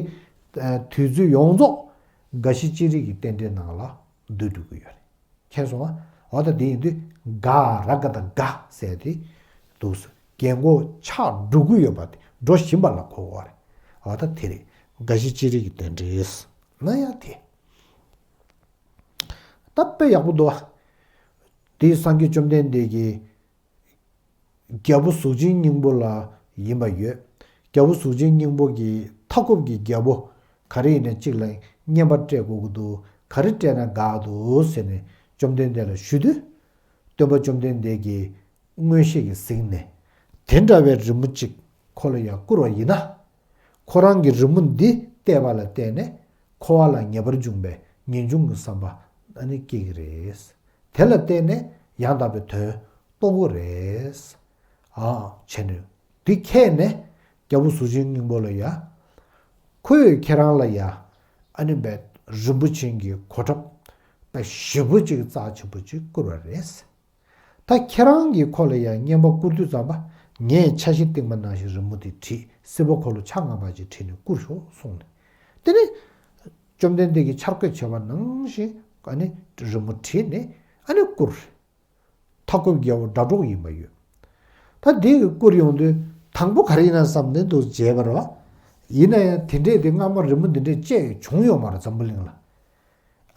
ཨ། དུས་ཚོད་ཡོངས་རྫོགས་རྒ་ཤི་ལྕགས་རི་གི་རྟེན་འབྲེལ་ནང་ལ་སྡོད་འགྲོ་གི་ཡོད་རེད། མཁྱེན་སོང་ཨ། འོ་ད་དེ་ཡིན་དུས་རྒ་ར་ག་དང་རྒ་ཟེར་དེ་འདུག་སེ། རྒས་འཁོགས་ཆགས་འགྲོ་གི་ཡོད་པ་དེ་འགྲོ་བཞིན་པ་ལ་གོ་དགོས་རེད། འོ་ད་དེ་རེད། རྒ་ཤི་ལྕགས་རི་གི་རྟེན་འབྲེལ་ན་ཡང་དེ། ད་དཔེ་ཡག་པོ་འདུག་ཨ། དེ་སངས་རྒྱས་བཅོམ་ལྡན་འདས་ཀྱིས་རྒྱལ་པོ་གཟུགས་ཅན་སྙིང་པོ་ལ་ཡིན་པ་ཡོད། རྒྱལ་པོ་གཟུགས་ཅན་སྙིང་པོ་གི་མཐའ་འཁོབ་ཀྱི་རྒྱལ་པོ་ག་རེ་ཡིན་ན་གཅིག་ལ་བསྙེན་པ་སྤྲད་དགོས་ཀྱི་འདུག་ག་རེ་སྤྲད་ན་དགའ་འདུག་ཟེར་ནས་བཅོམ་ལྡན་འདས་ལ་ཞུས་དུས། སྟོན་པ་བཅོམ་ལྡན་འདས་ཀྱིས་མངོན་ཤེས་ཀྱིས་གཟིགས་ནས། དེ་འདྲ་བའི་རི་མོ་གཅིག་ཁོ་ལ་ཡང་བསྐུར་བ་ཡིན་ན། ཁོ་རང་གིས་རི་མོ་འདི་བལྟས་པ་ལ་བརྟེན་ནས་འཁོར་བ་ལ་ངེས་པར་འབྱུང་བའི་ངེས་འབྱུང་གི་བསམ་པ་ཨ་ནི་སྐྱེ་གི་རེད། དེ་ལ་བརྟེན་ནས་ཡང་དག་པའི་དོན་རྟོགས་ཀྱི་རེད། ཨ། བྱས་ནས་འདི་མཁྱེན་ནས་རྒྱལ་པོ་གཟུགས་ཅན་སྙིང་པོ་ལ་ཡ། ཁོས་ཁྱེད་རང་ལ་ཡ། ཨ་ནི་བས་རིན་པོ་ཆེ་གི་གོ་ཁྲབ་བས་ཞེ་པོ་ཅིག་རྩ་ཆེན་པོ་ཅིག་བསྐུར་བ་རེད། ད་ཁྱེད་རང་གིས་ཁོ་ལ་ཡང་བསྙེན་པ་བསྐུར་དུས་ཙམ་པ། ངས་ཆ་ཤས་བཏིང་པ་ནང་བཞིན་རི་མོ་དེ་བྲིས། སྲིད་པ་འཁོར་ལོ་ཆ་ལྔ་པ་ཅིག་བྲིས་ནས་བསྐུར་ཤོག་གསུངས་ནས། དེ་ནས་བཅོམ་ལྡན་འདས་ཀྱིས་ཕྱག་བཀོད་བྱས་པ་ནང་བཞིན་ཨ་ནི་རི་མོ་བྲིས་ནས་ཨ་ནི་བསྐུར། མཐའ་འཁོབ་རྒྱལ་པོ་སྒྲ་སྒྲོགས་ཡིན་པ་ཡོད། ད་འདི་གི་བསྐུར་ཡོང་དུས་དང་པོ་ག་རེ་ཡིན་ན་བསམ་ནས་འདུག་བྱས་པ་རེད་བ། ཡིན་ན་ཡང་དེ་འདྲས་དེ་སྔ་མ་རི་མོ་འདི་འདྲས་བཅས་བྱུང་ཡོད་མ་རེད་འཛམ་བུ་གླིང་ལ།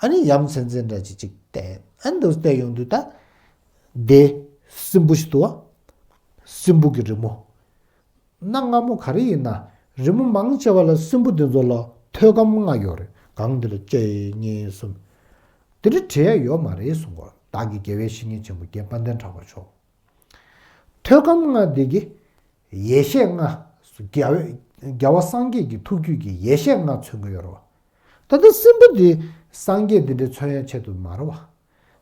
ཨ་ནི་ཡ་མཚན་མཚན་འདྲ་ཅིག་ཅིག་བསྟན། ཨ་ནི་འདུག་བལྟས་ཡོང་དུས་ད། དེ་སྲིན་བུ་ཞིག་འདུག་བ། སྲིན་བུ་གི་རི་མོ། གནའ་སྔ་མོ་ག་རེ་ཡིན་ན། རི་མོ་མང་ཆེ་བ་ལ་སྲིན་པོ་འདི་ཚོ་ལ་ཐོད་སྐམ་ལྔ་ཡོད་རེད། གང་འདི་ལ་གཅིག་གཉིས་གསུམ། འདི་འདྲ་བྲིས་ཡ་ཡོད་མ་རེད་གསུང་གོ། བདག་གིས་རྒྱལ་བའི་བཤེས་གཉེན་ཆེན་པོ་རྒན་དཔལ་ལྡན་གྲགས་པ་མཆོག་ཐོད་སྐམ་ལྔ་འདི་གི་ཡེ་ཤེས་ལྔ། རྒྱལ་བའི་རྒྱལ་བ་སངས་རྒྱས་ཀྱི་ཐུགས་རྒྱུད་ཀྱི་ཡེ་ཤེས་ལྔ་མཚོན་གྱི་ཡོད་རེད་བ། ད་ལྟ་སྲིན་པོ་འདི་སངས་རྒྱས་འདི་འདྲའི་མཚོན་ཡ་ཆེད་དུ་མ་རེད་བ།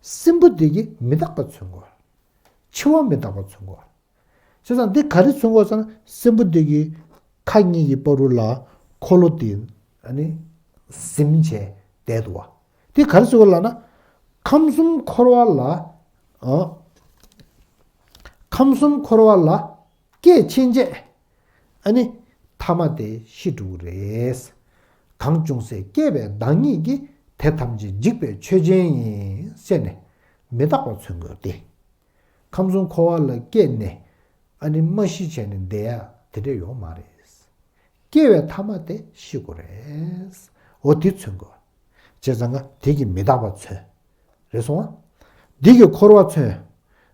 སྲིན་པོ་འདི་གི་མི་རྟག་པ་མཚོན་དགོས། འཆི་བ་མི་རྟག་པ་མཚོན་དགོས། བྱས་ཙང་འདི་ག་རེ་མཚོན་དགོས་ཟེར་ན། སྲིན་པོ་འདི་གི་ཁ་གཉིས་ཀྱི་བར་དུ་ལ་འཁོར་ལོ་འདི་ཨ་ནི་ཟིན་བྱས་བསྡད་འདུག་བ། འདི་ག་རེ་མཚོན་དགོས་ལབ་ན། ཁམས་གསུམ་འཁོར་བ་ལ། ཨ། ཁམས་གསུམ་འཁོར་བ་ལ་སྐྱེས་ཕྱིན་ཆད། ཨ་ནི་ཐ་མ་དེ་ཤི་འགྲོ་གི་རེད། གང་ཅུང་ཟད་སྐྱེས་པའི་བདག་ཉིད་ཀྱིས། དེ་ཐམས་ཅད་འཇིག་པའི་ཆོས་ཅན་ཡིན་ཟེར་ནས་མི་རྟག་པ་མཚོན་དགོས་ཏེ། ཁམས་གསུམ་འཁོར་བ་ལ་སྐྱེས་ནས་ཨ་ནི་མ་ཤི་བྱས་ནས་བསྡད་ཡ་དེ་འདྲ་ཡོད་མ་རེད། སྐྱེ་བའི་ཐ་མ་དེ་ཤི་དགོས་རེད། འོ་དེ་མཚོན་དགོས། བྱས་ཙང་ང་དེ་གི་མི་རྟག་པ་མཚོན། རེད་སོང་ཨ། འདི་གི་འཁོར་བ་མཚོན།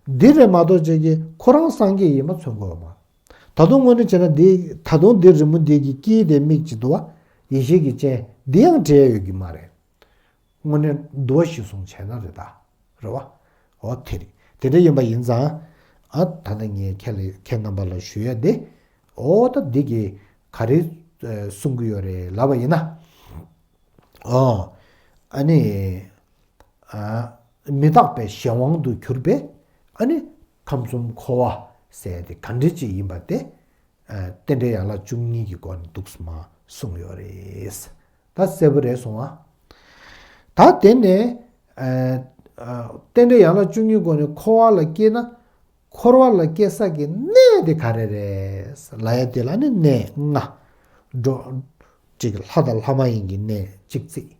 འདི་རེད་མ་གཏོགས་ཅིག་གི་ཁོ་རང་སངས་རྒྱས་ཡིན་པ་མཚོན་དགོས་པ་མ། ད་དུང་དངོས་གནས་བྱས་ན་འདི་ད་དུང་འདི་རི་མོ་འདི་གི་དཀྱིལ་དེ་མིག་ཅིག་འདུག་བ། ཡེ་ཤེས་ཀྱི་སྤྱན་འདི་ཡང་བྲལ་ཡོད་ཀྱི་མ་རེད། དངོས་གནས་འདུལ་བ་གཞིར་བཟུང་བྱས་ན་རེད་ད། རེད་བ། འོ་དེ་རེད། དེ་འདྲ་ཡིན་པ་ཡིན་ཙང་། ཨ་ད་ནི་ངས་ཁྱེད་ལ་ཁྱེད་རྣམ་པ་ལ་ཞུ་ཡ་དེ། འོ་ད་འདི་གི་ག་རེ་གསུང་གི་ཡོད་རེད་ལབ་པ་ཡིན་ན། ཨོ། ཨ་ནི། ཨ། མི་རྟག་པའི་གཞན་དབང་དུ་གྱུར་པའི། ཨ་ནི། ཁམས་གསུམ་འཁོར་བ་ཟེར་དེ་ག་འདྲ་ཅིག་ཡིན་པ་དེ། ཨ། རྟེན་འབྲེལ་ཡན་ལག་བཅུ་གཉིས་ཀྱི་སྒོ་ནས་འདུག་སེ་མར་གསུངས་ཡོད་རེད། ད་གསལ་པོ་རེད་སོང་ཨ། ད་དེ་ནས། ཨ། ཨ། རྟེན་འབྲེལ་ཡན་ལག་བཅུ་གཉིས་སྒོ་ནས་འཁོར་བ་ལ་སྐྱེས་ན། འཁོར་བ་ལ་སྐྱེ་ས་གི་གནས་དེ་ག་རེ་རེད་ལབ་ཡ་དེ་ལ་ནི་གནས་ལྔ། འགྲོ། གཅིག་ལྷ་དང་ལྷ་མ་ཡིན་གྱི་གནས་གཅིག་བརྩིས།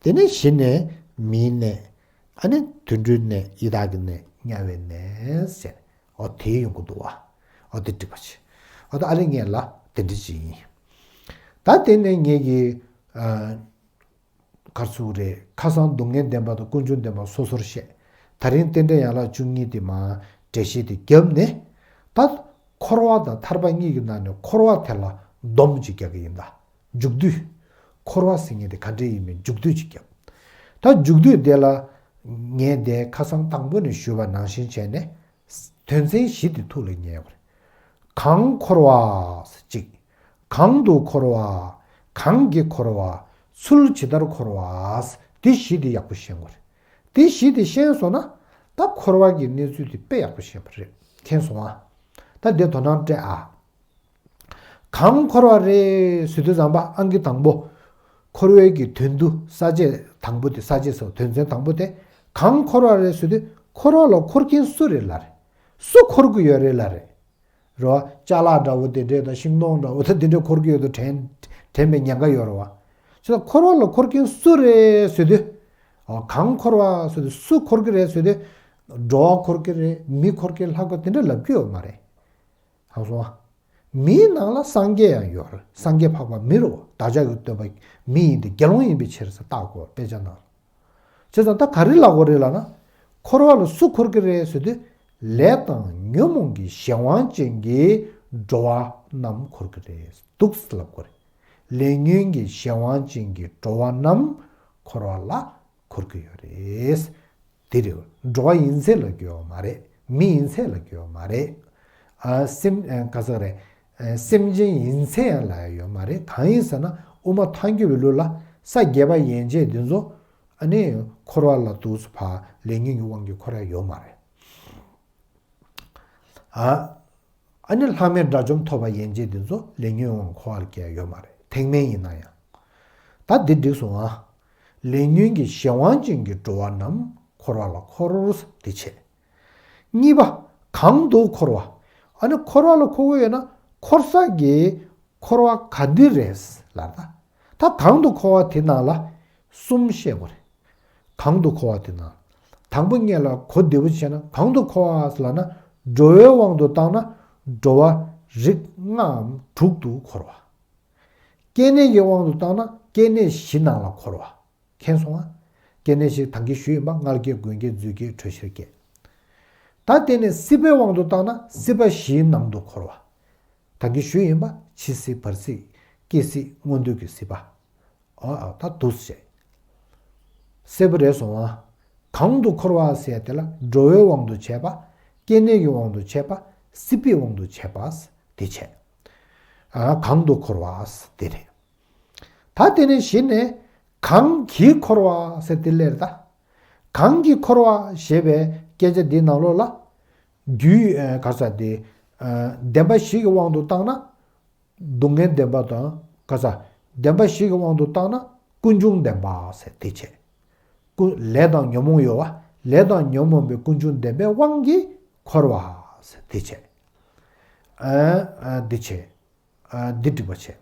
དེ་ནས་གཞི་གནས། མིའི་གནས། ཨ་ནི་དུད་འགྲོའི་གནས། ཡི་དྭགས་ཀྱི་གནས། དམྱལ་བའི་གནས་ཟེར། འོ་དེ་ཡོང་གི་འདུག་བ། འོ་དེ་འགྲིག་པ་བྱེད། འོ་ད་ཨ་ལེ་ངས་ལ་དེ་འདྲ་ཅིག་ཡིན། ད་དེ་ནས་ངེད་ཀྱི། ཨ། ག་རེ་ཟེར་དགོས་རེད། ཁ་སང་སྡུག་བསྔལ་བདེན་པ་དང་ཀུན་འབྱུང་བདེན་པ་སོ་སོར་བཤད། ད་རིང་རྟེན་འབྲེལ་ཡན་ལག་བཅུ་གཉིས་དེ་མར་འགྲེལ་བཤད་དེ་བརྒྱབ་ནས། ད་འཁོར་བ་དང་ཐར་པ་གཉིས་ཀྱི་ནང་ནས་འཁོར་བ་དེ་ལ་སྡོམ་ཅིག་རྒྱག་གི་ཡིན་ད། མཇུག་བསྡུས། འཁོར་བ་ཟེར་མཁན་དེ་ག་འདྲ་ཡིན་མིན་མཇུག་བསྡུས་ཅིག་བརྒྱབ། ད་མཇུག་བསྡུས་དེ་ལ། ངས་དེ་ཁ་སང་དང་པོ་ནས་ཞུས་པ་ནང་བཞིན་བྱས་ནས། དོན་ཚན་བཞི་དེ་ཐུགས་ལ་ངེས་པ་རེད། གང་འཁོར་བ་ཟེར་གཅིག་གང་དུ་འཁོར་བ། གང་གིས་འཁོར་བ། ཚུལ་ཇི་ལྟར་འཁོར་བ། འདི་བཞི་དེ་ཡག་པོ་ཤེས་དགོས་རེད། འདི་བཞི་དེ་ཤེས་སོང་ན། ད་འཁོར་བ་གི་གནས་ཚུལ་དེ་དཔེ་ཡག་པོ་ཤེས་པ་རེད། མཁྱེན་སོང་ཨ། ད་འདི་དོ་སྣང་སྤྲད་ཨ། གང་འཁོར་བ་རེད་ཟེར་དུས་ཙམ་པ་ཨང་ཀི་དང་པོ། འཁོར་བའི་གི་དོན་དུ་ས་བཅད་དང་པོ་དེ། ས་བཅད་ཟེར་བ་དོན་ཚན་དང་པོ་དེ། གང་འཁོར་བ་རེད་ཟེར་དུས་འཁོར་བ་ལ་འཁོར་མཁན་སུ་རེད་ལབ་རེད། སུ་འཁོར་གི་ཡོད་རེད་ལབ་རེད། རེད་བ། ཅ་ལག་འདྲ་བོ་དེ་འདྲས་དང་ཤིང་སྡོང་འདྲ་བོ་དེ་འདྲས་འཁོར་གི་ཡོད་དུ་དྲན་དྲན་པའི་ཉེན་ཁ་ཡོད་རེད་བ། ཅི་ལ་འཁོར་བ་ལ་འཁོར་མཁན་སུ་རེད་ཟེར་དུས། ཨོ། གང་འཁོར་བ་ཟེར་དུས་སུ་འཁོར་གི་རེད་ཟེར་དུས། འགྲོ་བ་འཁོར་གི་རེད། མི་འཁོར་གི། ལྷ་འཁོར། དེ་འདྲ་ལབ་ཀྱི་ཡོད་མ་རེད། ཧང་སོང་ཨ། མིའི་ནང་ལ་སངས་རྒྱས་ཡང་ཡོད་རེད། སངས་རྒྱས་འཕགས་པ་མི་རེད་བ། བདག་ཅག་གི་སྟོན་པ་མི་ཡིན་ཏེ། དགེ་སློང་ཡིན་པའི་ཕྱིར་ཟེར་བཏགས་དགོས། དཔེ་ཆ་ནང་ལ། བྱས་ཙང་ད་ག་རེ་ལབ་དགོས་རེད་ལབ་ན། འཁོར་བ་ལ་སུ་འཁོར་གི་རེད་ཟེར་དུས། ལས་དང་ཉོན་མོངས་ཀྱི་གཞན་དབང་ཅན་གྱི་འགྲོ་བ་རྣམས་འཁོར་གི་རེད་འདུག་ལབ་དགོས་རེད། ལས་ཉོན་གྱི་གཞན་དབང་ཅན་གྱི་འགྲོ་བ་རྣམས་འཁོར་བ་ལ་འཁོར་གྱི་ཡོད་རེད། དེ་རེད། འགྲོ་བ་ཡིན་ཚད་ལབ་ཀྱི་ཡོད་མ་རེད། མི་ཡིན་ཚད་ལབ་ཀྱི་ཡོད་མ་རེད། ཨ། སེམས། ཨ། ག་ཟེར་རེད། ཨ། སེམས་ཅན་ཡིན་ཚད་ཡང་ལབ་ཡ་ཡོད་མ་རེད། གང་ཡིན་ཟེར་ན་དབུ་མ་ཐལ་འགྱུར་བའི་ལུགས་ལ་ས་བརྒྱད་པ་ཡན་ཆད་འདི་ཚོ། ཨ་ནི་འཁོར་བ་ལ་འདུག་སེ་ཕར་ལས་ཉོན་གྱི་དབང་གིས་འཁོར་ཡ་ཡོད་མ་རེད། ཨ། ཨ་ནི་ལྷག་མེད་དགྲ་བཅོམ་ཐོབ་པ་ཡན་ཆད་འདི་ཚོ་ལས་ཉོན་དབང་འཁོར་བ་ལ་སྐྱེ་ཡ་ཡོད་མ་རེད། ཐེག་དམན་ཡིན་ན་ཡང་། ད་འདི་འགྲིག་སོང་ཨ། ལས་ཉོན་གྱི་གཞན་དབང་ཅན་གྱི་འགྲོ་བ་རྣམས་འཁོར་བ་ལ་འཁོར་ཟེར་དེ་བྱས། གཉིས་པ། གང་དུ་འཁོར་བ། ཨ་ནི་འཁོར་བ་ལ་འཁོར་གྱི་ཡོད་ན་འཁོར་ས་གི་འཁོར་བ་ག་འདི་རེད་ལབ་ད། ད་གང་དུ་འཁོར་བ་དེ་ནང་ལ་གསུམ་བཤད་དགོས་རེད། གང་དུ་འཁོར་བ་དེ་ན། དང་པོ་ངས་ལ་གོ་བདེ་པོ་བྱས་ན། གང་དུ་འཁོར་བ་ལབ་ན་འགྲོ་བའི་དབང་དུ་བཏང་ན་འགྲོ་བ་རིགས་ལྔའམ་དྲུག་ཏུ་འཁོར་བ། སྐྱེ་གནས་ཀྱི་དབང་དུ་བཏང་ན་སྐྱེ་གནས་བཞི་ནང་ལ་འཁོར་བ། མཁྱེན་སོང་ང་། སྐྱེ་གནས་བཞི་ད་གིན་ཞུས་ཡིན་པ། མངལ་སྐྱེས། མགོན་སྐྱེས། རྫུས་སྐྱེས། དྲོད་གཤེར་སྐྱེས། ད་དེ་ནས་སྲིད་པའི་དབང་དུ་བཏང་ན་སྲིད་པ་བཞིའི་ནང་དུ་འཁོར་བ། ད་གིན་ཞུས་ཡིན་པ། འཆི་སྲིད། བར་སྲིད། སྐྱེ་སྲིད་མངོན་འདོད་ཀྱི་སྲིད་པ། ཨ་ཨ་ད་འདུག་སེ་བྱས། གསལ་པོ་རེད་སོང་ཨ། གང་དུ་འཁོར་བ་ཟེར་ཡ་དེ་ལ་འགྲོ་བའི་དབང་དུ་བྱས་པ། སྐྱེ་གནས་ཀྱི་དབང་དུ་བྱས་པ། སྲིད་པའི་དབང་དུ་བྱས་པ་དེ་བྱས། ཨ་གང་དུ་འཁོར་བ་དེ་རེད། ད་དེ་ནས་གཞི་ནས་གང་གིས་འཁོར་བ་ཟེར་དེ་ལས་རེད་ད། གང་གིས་འཁོར་བ་ཞེས་པའི་སྐད་ཆ་འདིའི་ནང་ལོགས་ལ། རྒྱུའི་ཨ་ག་ས་དེ། ཨ་བདེན་པ་བཞི་གི་དབང་དུ་བཏང་ན། སྡུག་བསྔལ་བདེན་པ་དང་ག་ས། བདེན་པ་བཞི་གི་དབང་དུ་བཏང་ན་ཀུན་འབྱུང་བདེན་པ་ཟེར་དེ་བྱས། ཀུན་ལས་དང་ཉོན་མོངས་ཡོད་པ། ལས་དང་ཉོན་མོངས་པའི་ཀུན་འབྱུང་བདེན་པའི་དབང་གིས་འཁོར་བ་ཟེར་དེ་བྱས། ཨ་ཨ་འདི་བྱས། ཨ་འདི་འགྲིག་པ་བྱས།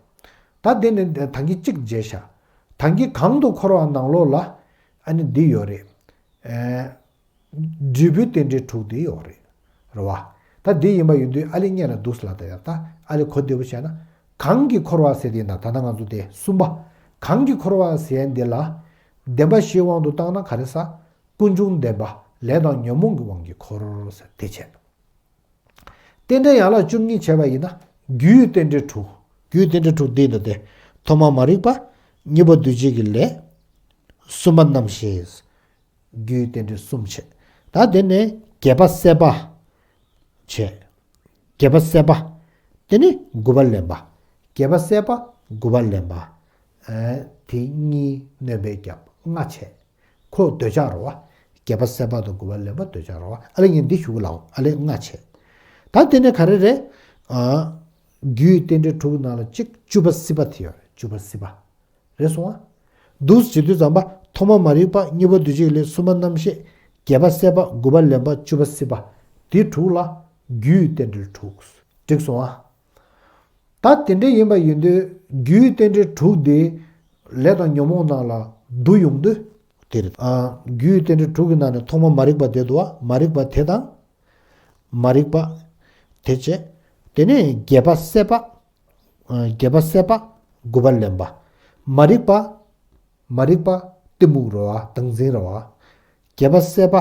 ད་འདི་ནི་ད་གིན་གཅིག་བརྗེས་བཞག་ད་གིན་གང་དུ་འཁོར་བ་ནང་ལོགས་ལ་ཨ་ནི་འདི་ཡོད་རེད། ཨ་འབྲས་བུའི་རྟེན་འབྲེལ་དྲུག་འདི་ཡོད་རེད། རེད་བ། ད་འདི་ཡིན་པ་ཡིན་དུས་ཨ་ལེ་སྔོན་ལ་འདུག་སེ་ལབ་ད་ཡ་ད་ཨ་ལེ་གོ་བདེ་པོ་བྱས་ན། གང་གིས་འཁོར་བ་ཟེར་དེ་ཡིན་ད་ད་ལྟ་ང་ཚོ་དེ་གསུམ་པ། གང་གིས་འཁོར་བ་ཟེར་འདི་ལ། བདེན་པ་བཞིའི་དབང་དུ་བཏང་ན་ག་རེ་ཟ། ཀུན་འབྱུང་བདེན་པ་ལས་དང་ཉོན་མོངས་ཀྱི་དབང་གིས་འཁོར་ཟེར་དེ་བྱས། རྟེན་འབྲེལ་ཡན་ལག་བཅུ་གཉིས་བྱས་པ་ཡིན་ན། རྒྱུའི་རྟེན་འབྲེལ་དྲུག་རྒྱུའི་རྟེན་འབྲེལ་དྲུག་འདི་ཡིན་ད་དེ། ཐོག་མ་མ་རིག་པ། གཉིས་པ་འདུས་བྱས་ཀྱི་ལས། གསུམ་པ་རྣམ་ཤེས། རྒྱུའི་རྟེན་འབྲེལ་གསུམ་བྱས། ད་དེ་ནས་བརྒྱད་པ་སྲེད་པ། བྱས། བརྒྱད་པ་སྲེད་པ། དེ་ནས་དགུ་པ་ལེན་པ། བརྒྱད་པ་སྲེད་པ། དགུ་པ་ལེན་པ། ཨ་དེ་གཉིས་སྣོན་པས་བརྒྱབ་ལྔ་བྱས། ཁོ་འདོད་ཆགས་རེད་བ། བརྒྱད་པ་སྲེད་པ་དང་དགུ་པ་ལེན་པ་འདོད་ཆགས་རེད་བ། ཨ་ལེ་ངས་འདི་ཞུ་གི་ལའོ། ཨ་ལེ་ལྔ་བྱས། ད་དེ་ནས་ག་རེ་རེད། ཨ་རྒྱུའི་རྟེན་འབྲེལ་དྲུག་གི་ནང་ལ་གཅིག་བཅུ་པ་སྲིད་པ་དེ་ཡོད་རེད། བཅུ་པ་སྲིད་པ། རེད་སོང་ཨ། འདུག་སེ་བྱེད་དུས་ཙམ་པ་ཐོག་མ་མ་རིག་པ། གཉིས་པ་འདུས་བྱས་ཀྱི་ལས། གསུམ་པ་རྣམ་ཤེས། བརྒྱད་པ་སྲེད་པ། དགུ་པ་ལེན་པ། བཅུ་པ་སྲིད་པ། འདི་དྲུག་ལ་རྒྱུའི་རྟེན་འབྲེལ་དྲུག་འགྲིག་སོང་ཨ། ད་དེ་འདྲ་ཡིན་པ་ཡིན་དུས་རྒྱུའི་རྟེན་འབྲེལ་དྲུག་དེ་ལས་དང་ཉོན་མོངས་ནང་ལ་བསྡུ་ཡོང་དུས་དེ་རེད། ཨ་རྒྱུའི་རྟེན་འབྲེལ་དྲུག་གི་ནང་ནས་ཐོག་མ་མ་རིག་པ་དེ་འདུག་བ། མ་རིག་པ་དེ་དང་མ་རིག་པ་དེ་བྱས། དེ་ནས་བརྒྱད་པ་སྲེད་པ། ཨ་བརྒྱད་པ་སྲེད་པ། དགུ་པ་ལེན་པ། མ་རིག་པ། མ་རིག་པ་གཏི་མུག་རེད་བ། བདག་འཛིན་རེད་བ། བརྒྱད་པ་སྲེད་པ།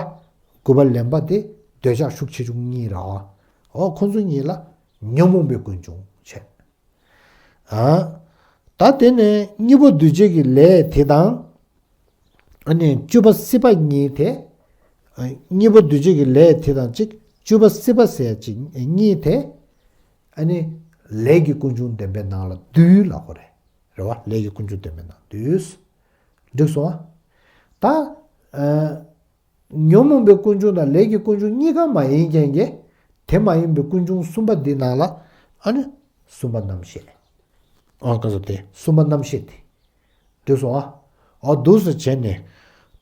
དགུ་པ་ལེན་པ་དེ་འདོད་ཆགས་ཤུགས་ཆེ་ཆུང་གཉིས་རེད་བ། འོ་ཁོང་ཚོ་གཉིས་ལ་ཉོན་མོངས་པའི་ཀུན་འབྱུང་བྱས། ཨ་ད་དེ་ནས་གཉིས་པ་འདུས་བྱས་ཀྱི་ལས་དེ་དང་། ཨ་ནི་བཅུ་པ་སྲིད་པ་གཉིས་དེ། ཨ་གཉིས་པ་འདུས་བྱས་ཀྱི་ལས་དེ་དང་གཅིག་བཅུ་པ་སྲིད་པ་ཟེར་གཅིག་གཉིས་དེ། ཨ་ནི་ལས་ཀྱི་ཀུན་འབྱུང་བདེན་པའི་ནང་ལ་འདུས་ལབ་དགོས་རེད། རེད་བ། ལས་ཀྱི་ཀུན་འབྱུང་བདེན་པའི་ནང་འདུས། འགྲིག་སོང་ཨ། ད། ཨ། ཉོན་མོངས་པའི་ཀུན་འབྱུང་དང་ལས་ཀྱི་ཀུན་འབྱུང་གཉིས་ཀ་མ་ཡིན་མཁན་གྱི། དེ་མ་ཡིན་པའི་ཀུན་འབྱུང་གསུམ་པ་འདི་ནང་ལ། ཨ་ནི། གསུམ་པ་རྣམ་ཤེས། ཨ་ག་ས་དེ་གསུམ་པ་རྣམ་ཤེས་དེ། འགྲིག་སོང་ཨ། འོ་འདུག་སེ་བྱས་ནས།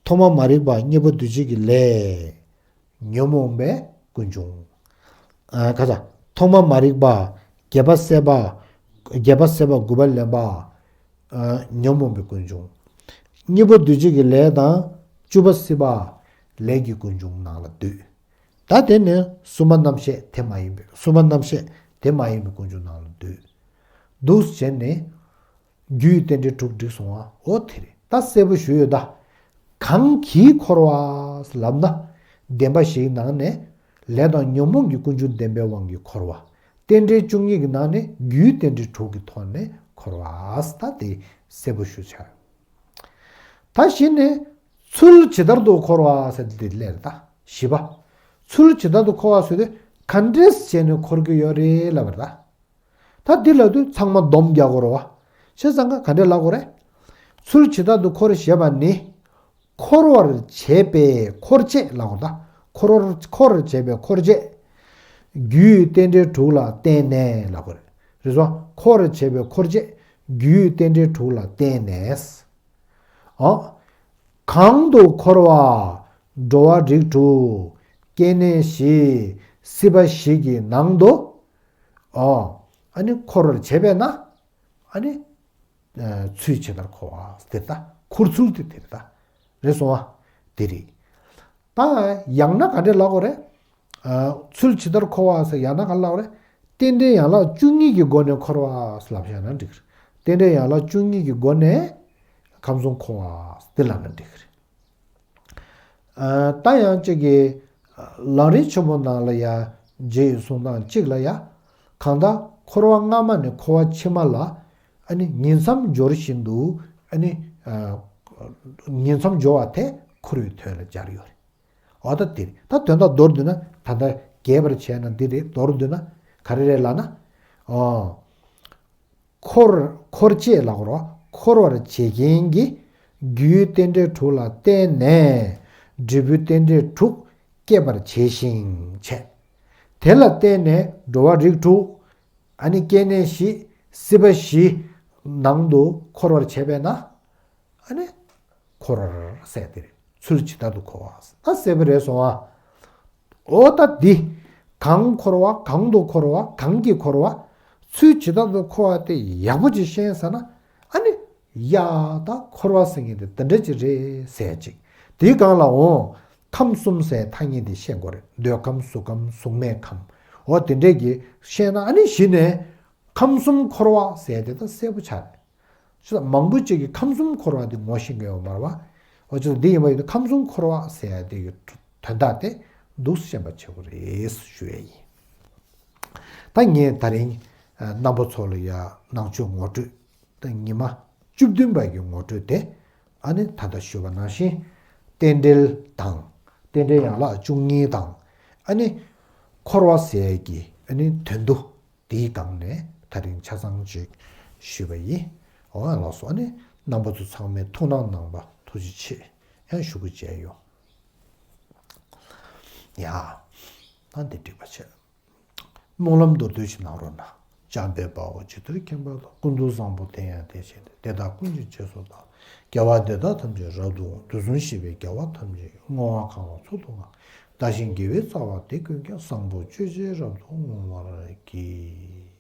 ཐོག་མ་མ་རིག་པ། གཉིས་པ་འདུས་བྱས་ཀྱི་ལས། ཉོན་མོངས་པའི་ཀུན་འབྱུང་། ཨ་ག་ས། ཐོག་མ་མ་རིག་པ། བརྒྱད་པ་སྲེད་པ། བརྒྱད་པ་སྲེད་པ་དགུ་པ་ལེན་པ། ཨ་ཉོན་མོངས་པའི་ཀུན་འབྱུང་། གཉིས་པ་འདུས་བྱས་ཀྱི་ལས་དང་བཅུ་པ་སྲིད་པ། ལས་ཀྱི་ཀུན་འབྱུང་ནང་ལ་འདུས། ད་དེ་ནས་གསུམ་པ་རྣམ་ཤེས་དེ་མ་ཡིན་པའི། གསུམ་པ་རྣམ་ཤེས་དེ་མ་ཡིན་པའི་ཀུན་འབྱུང་ནང་ལ་འདུས། འདུག་སེ་བྱས་ནས། རྒྱུའི་རྟེན་འབྲེལ་དྲུག་འགྲིག་སོང་ཨ། འོ་དེ་རེད། ད་གསལ་པོ་ཞུས་ཡོད་ད། གང་གིས་འཁོར་བ་ལབ་ན། བདེན་པ་བཞིའི་ནང་ནས་ལས་དང་ཉོན་མོངས་ཀྱི་ཀུན་འབྱུང་བདེན་པའི་དབང་གིས་འཁོར་བ། རྟེན་འབྲེལ་བཅུ་གཉིས་ཀྱི་ནང་ནས་རྒྱུའི་རྟེན་འབྲེལ་དྲུག་གི་ཐོག་ནས་འཁོར་བ། ད་དེ་གསལ་པོ་ཞུ་ཆ། ད་གཞི་ནས་ཚུལ་ཇི་ལྟར་དུ་འཁོར་བ་ཟེར་དེ་ལས་རེད་ད། བཞི་པ། ཚུལ་ཇི་ལྟར་དུ་འཁོར་བ་ཟེར་དུས་ག་འདྲས་བྱས་ནས་འཁོར་གྱི་ཡོད་རེད་ལབ་པ་རེད་ད། ད་འདི་ལབ་དུས་ཚང་མ་སྡོམ་རྒྱག་དགོས་རེད་བ། བྱས་ཙང་ཀ་ག་འདྲས་ལབ་དགོས་རེད། ཚུལ་ཇི་ལྟར་དུ་འཁོར་ཞེས་པ་ནི། འཁོར་བར་བྱེད་པའི་འཁོར་བྱེད་ལབ་དགོས་ད། འཁོར་བར་འཁོར་བར་བྱེད་པའི་འཁོར་བྱེད། རྒྱུའི་རྟེན་འབྲེལ་དྲུག་ལ་བརྟེན་ནས་ལབ་དགོས་རེད། རེད་སོ། འཁོར་བར་བྱེད་པའི་འཁོར་བྱེད། རྒྱུའི་རྟེན་འབྲེལ་དྲུག་ལ་བརྟེན་ནས། ཨོ། གང་དུ་འཁོར་བ། འགྲོ་བ་རིགས་དྲུག་སྐྱེ་གནས་བཞི། སྲིད་པ་བཞི་གི་ནང་དུ། ཨོ། ཨ་ནི་འཁོར་བར་བྱེད་པས་ན། ཨ་ནི། ཚུལ་ཇི་ལྟར་འཁོར་བ་དེ་ལྟ། འཁོར་ཚུལ་དེ་དེ་ལྟ། རེད་སོང་བ། དེ་རེད། ད་ཡང་ན་ག་འདྲས་ལབ་དགོས་རེད། ཚུལ་ཇི་ལྟར་འཁོར་བ་ཟེར་ཡང་ན་ག་ལབ་དགོས་རེད། རྟེན་འབྲེལ་ཡན་ལག་བཅུ་གཉིས་ཀྱི་སྒོ་ནས་འཁོར་བ་ལབ་བཞག་ན་འགྲིག་གི་རེད། རྟེན་འབྲེལ་ཡན་ལག་བཅུ་གཉིས་ཀྱི་སྒོ་ནས་ཁམས་གསུམ་འཁོར་བ་དེ་ལབ་ན་འགྲིག་གི་རེད། ད་ཡང་གཅིག་གིས་ལམ་རིམ་ཆེན་མོ་ནང་ལ་ཡ་རྗེ་ཡི་གསུང་སྟངས་གཅིག་ལ་ཡ། གང་ལྟར་འཁོར་བ་སྔ་མ་ནས་འཁོར་བ་ཕྱི་མ་ལ། ཨ་ ཨ་ནི་ཉིང་མཚམས་སྦྱོར་བཞིན་དུ་ཨ་ནི་ཉིང་མཚམས་སྦྱོར་བ་དེ་འཁོར་བའི་དོན་ལ་སྦྱར་ཡོད་རེད། འོ་ད་དེ་རེད། ད་དོན་དག་མདོར་བསྡུས་ན་ད་ལྟ་རྒྱས་པར་བྱས་ན་འདི་རེད། མདོར་བསྡུས་ན་ག་རེ་རེད་ལབ་ན། ཨོ། འཁོར་འཁོར་བཅས་ལ་འཁོར་བ་འཁོར་བར་བྱེད་མཁན་གྱི་རྒྱུའི་རྟེན་འབྲེལ་དྲུག་ལ་བརྟེན་ནས་འབྲས་བུའི་རྟེན་འབྲེལ་དྲུག་སྐྱེད་པར་བྱེད་ཞིང་བྱས། དེ་ལ་བརྟེན་ནས་འགྲོ་བ་རིགས་དྲུག་ཨ་ནི་སྐྱེ་གནས་བཞི། སྲིད་པ་བཞི་ནང་དུ་འཁོར་བར་བྱེད་པས་ན། ཨ་ནི་འཁོར་བར་ཟེར་དེ་རེད། ཚུལ་ཇི་ལྟར་དུ་འཁོར་བ་ཟེར་ན་གསལ་པོ་རེད་སོང་ཨ། འོ་ད་འདི་གང་འཁོར་བ་གང་དུ་འཁོར་བ་གང་གིས་འཁོར་བ། ཚུལ་ཇི་ལྟར་དུ་འཁོར་བ་དེ་ཡག་པོ་ཅིག་ཤེས་ས་ན། ཨ་ནི་ཡ་ད་འཁོར་བ་ཟེར་མཁན་དེ་འདི་འདྲ་ཅིག་རེད་ཟེར་ཅིག་དེའི་སྒང་ལ་འོང་ཁམས་གསུམ་ཟེར་ཐ་སྙད་དེ་ཤེས་དགོས་རེད། འདོད་ཁམས་གཟུགས་ཁམས་གཟུགས་མེད་ཁམས། འོ་དེ་འདྲས་ཀྱི་ཤེས་ན་ཨ་ནི་གཞི་ནས་ཁམས་གསུམ་འཁོར་བ་ཟེར་དེ་ད་གསལ་པོ་ཆགས་རེད། ཅི་ལ་མང་པོ་ཅིག་གིས་ཁམས་གསུམ་འཁོར་བ་འདི་ངོ་ཤེས་ཀྱི་ཡོད་མ་རེད་བ། འོ་ཅི་ལ་འདི་ཡིན་པ་ཡིན་ན་ཁམས་གསུམ་འཁོར་བ་ཟེར་ཡ་དེ་གི་དོན་དག་དེ་འདུག་སེ་ཤེས་པ་བྱེད་དགོས་རེད་ཞུ་ཡ་ཡིན། ད་ངས་ད་རིང་རྣམ་པ་ཚོ་ལ་ཡ་ནང་ཆོས་ངོ་སྤྲོད་ད་ཉི་མ་བཅུ་བདུན་པ་གི་ངོ་སྤྲོད་དེ་ཨ་ནི་ད་ལྟ་ཞུས་པ་ནང་བཞིན་རྟེན་འབྲེལ་དང་རྟེན་འབྲེལ་ཡན་ལག་བཅུ་གཉིས་དང་ཨ་ནི་འཁོར་བ་ཟེར་ཡ་གི་ཨ་ནི་དོན་དུ། དེའི་སྒང་ནས་ད་རིང་ཆ་ཚང་ཅིག་ཞུས་པ་ཡིན། འོ་ཡང་ལགས་སོ། ཨ་ནི་རྣམ་པ་ཚོ་ཚང་མས་ཐུགས་སྣང་གནང་བ་ཐུགས་རྗེ་ཆེ་ཡང་ཞུ་རྒྱུ་བྱས་ཡོད། ཡ། ད་འདི་འགྲིག་པ་བྱས། སྨོན་ལམ་མདོར་བསྡུས་ཤིག་གནང་རོགས་གནང་། འཇམ་དཔལ་དཔའ་བོས་ཇི་ལྟར་མཁྱེན་པ་དང་། ཀུན་ཏུ་བཟང་པོ་དེ་ཡང་དེ་བཞིན་ཏེ། དེ་དག་ཀུན་གྱི་རྗེས་སུ་བདག་རྒྱལ་བ་དེ་དག་ཐམས་ཅད་རབ་ཏུ་དབང་། དུས་གསུམ་གཤེགས་པའི་རྒྱལ་བ་ཐམས་ཅད་ཀྱིས། བསྔོ་བ་གང་ལ་མཆོག་ཏུ་བསྔགས། བདག་གཞན་དགེ་བའི་རྩ་བ་དེ་ཀུན་ཀྱང་། བཟང་པོ་སྤྱོད་ཕྱིར་རབ་ཏུ་བསྔོ་བར་བགྱི།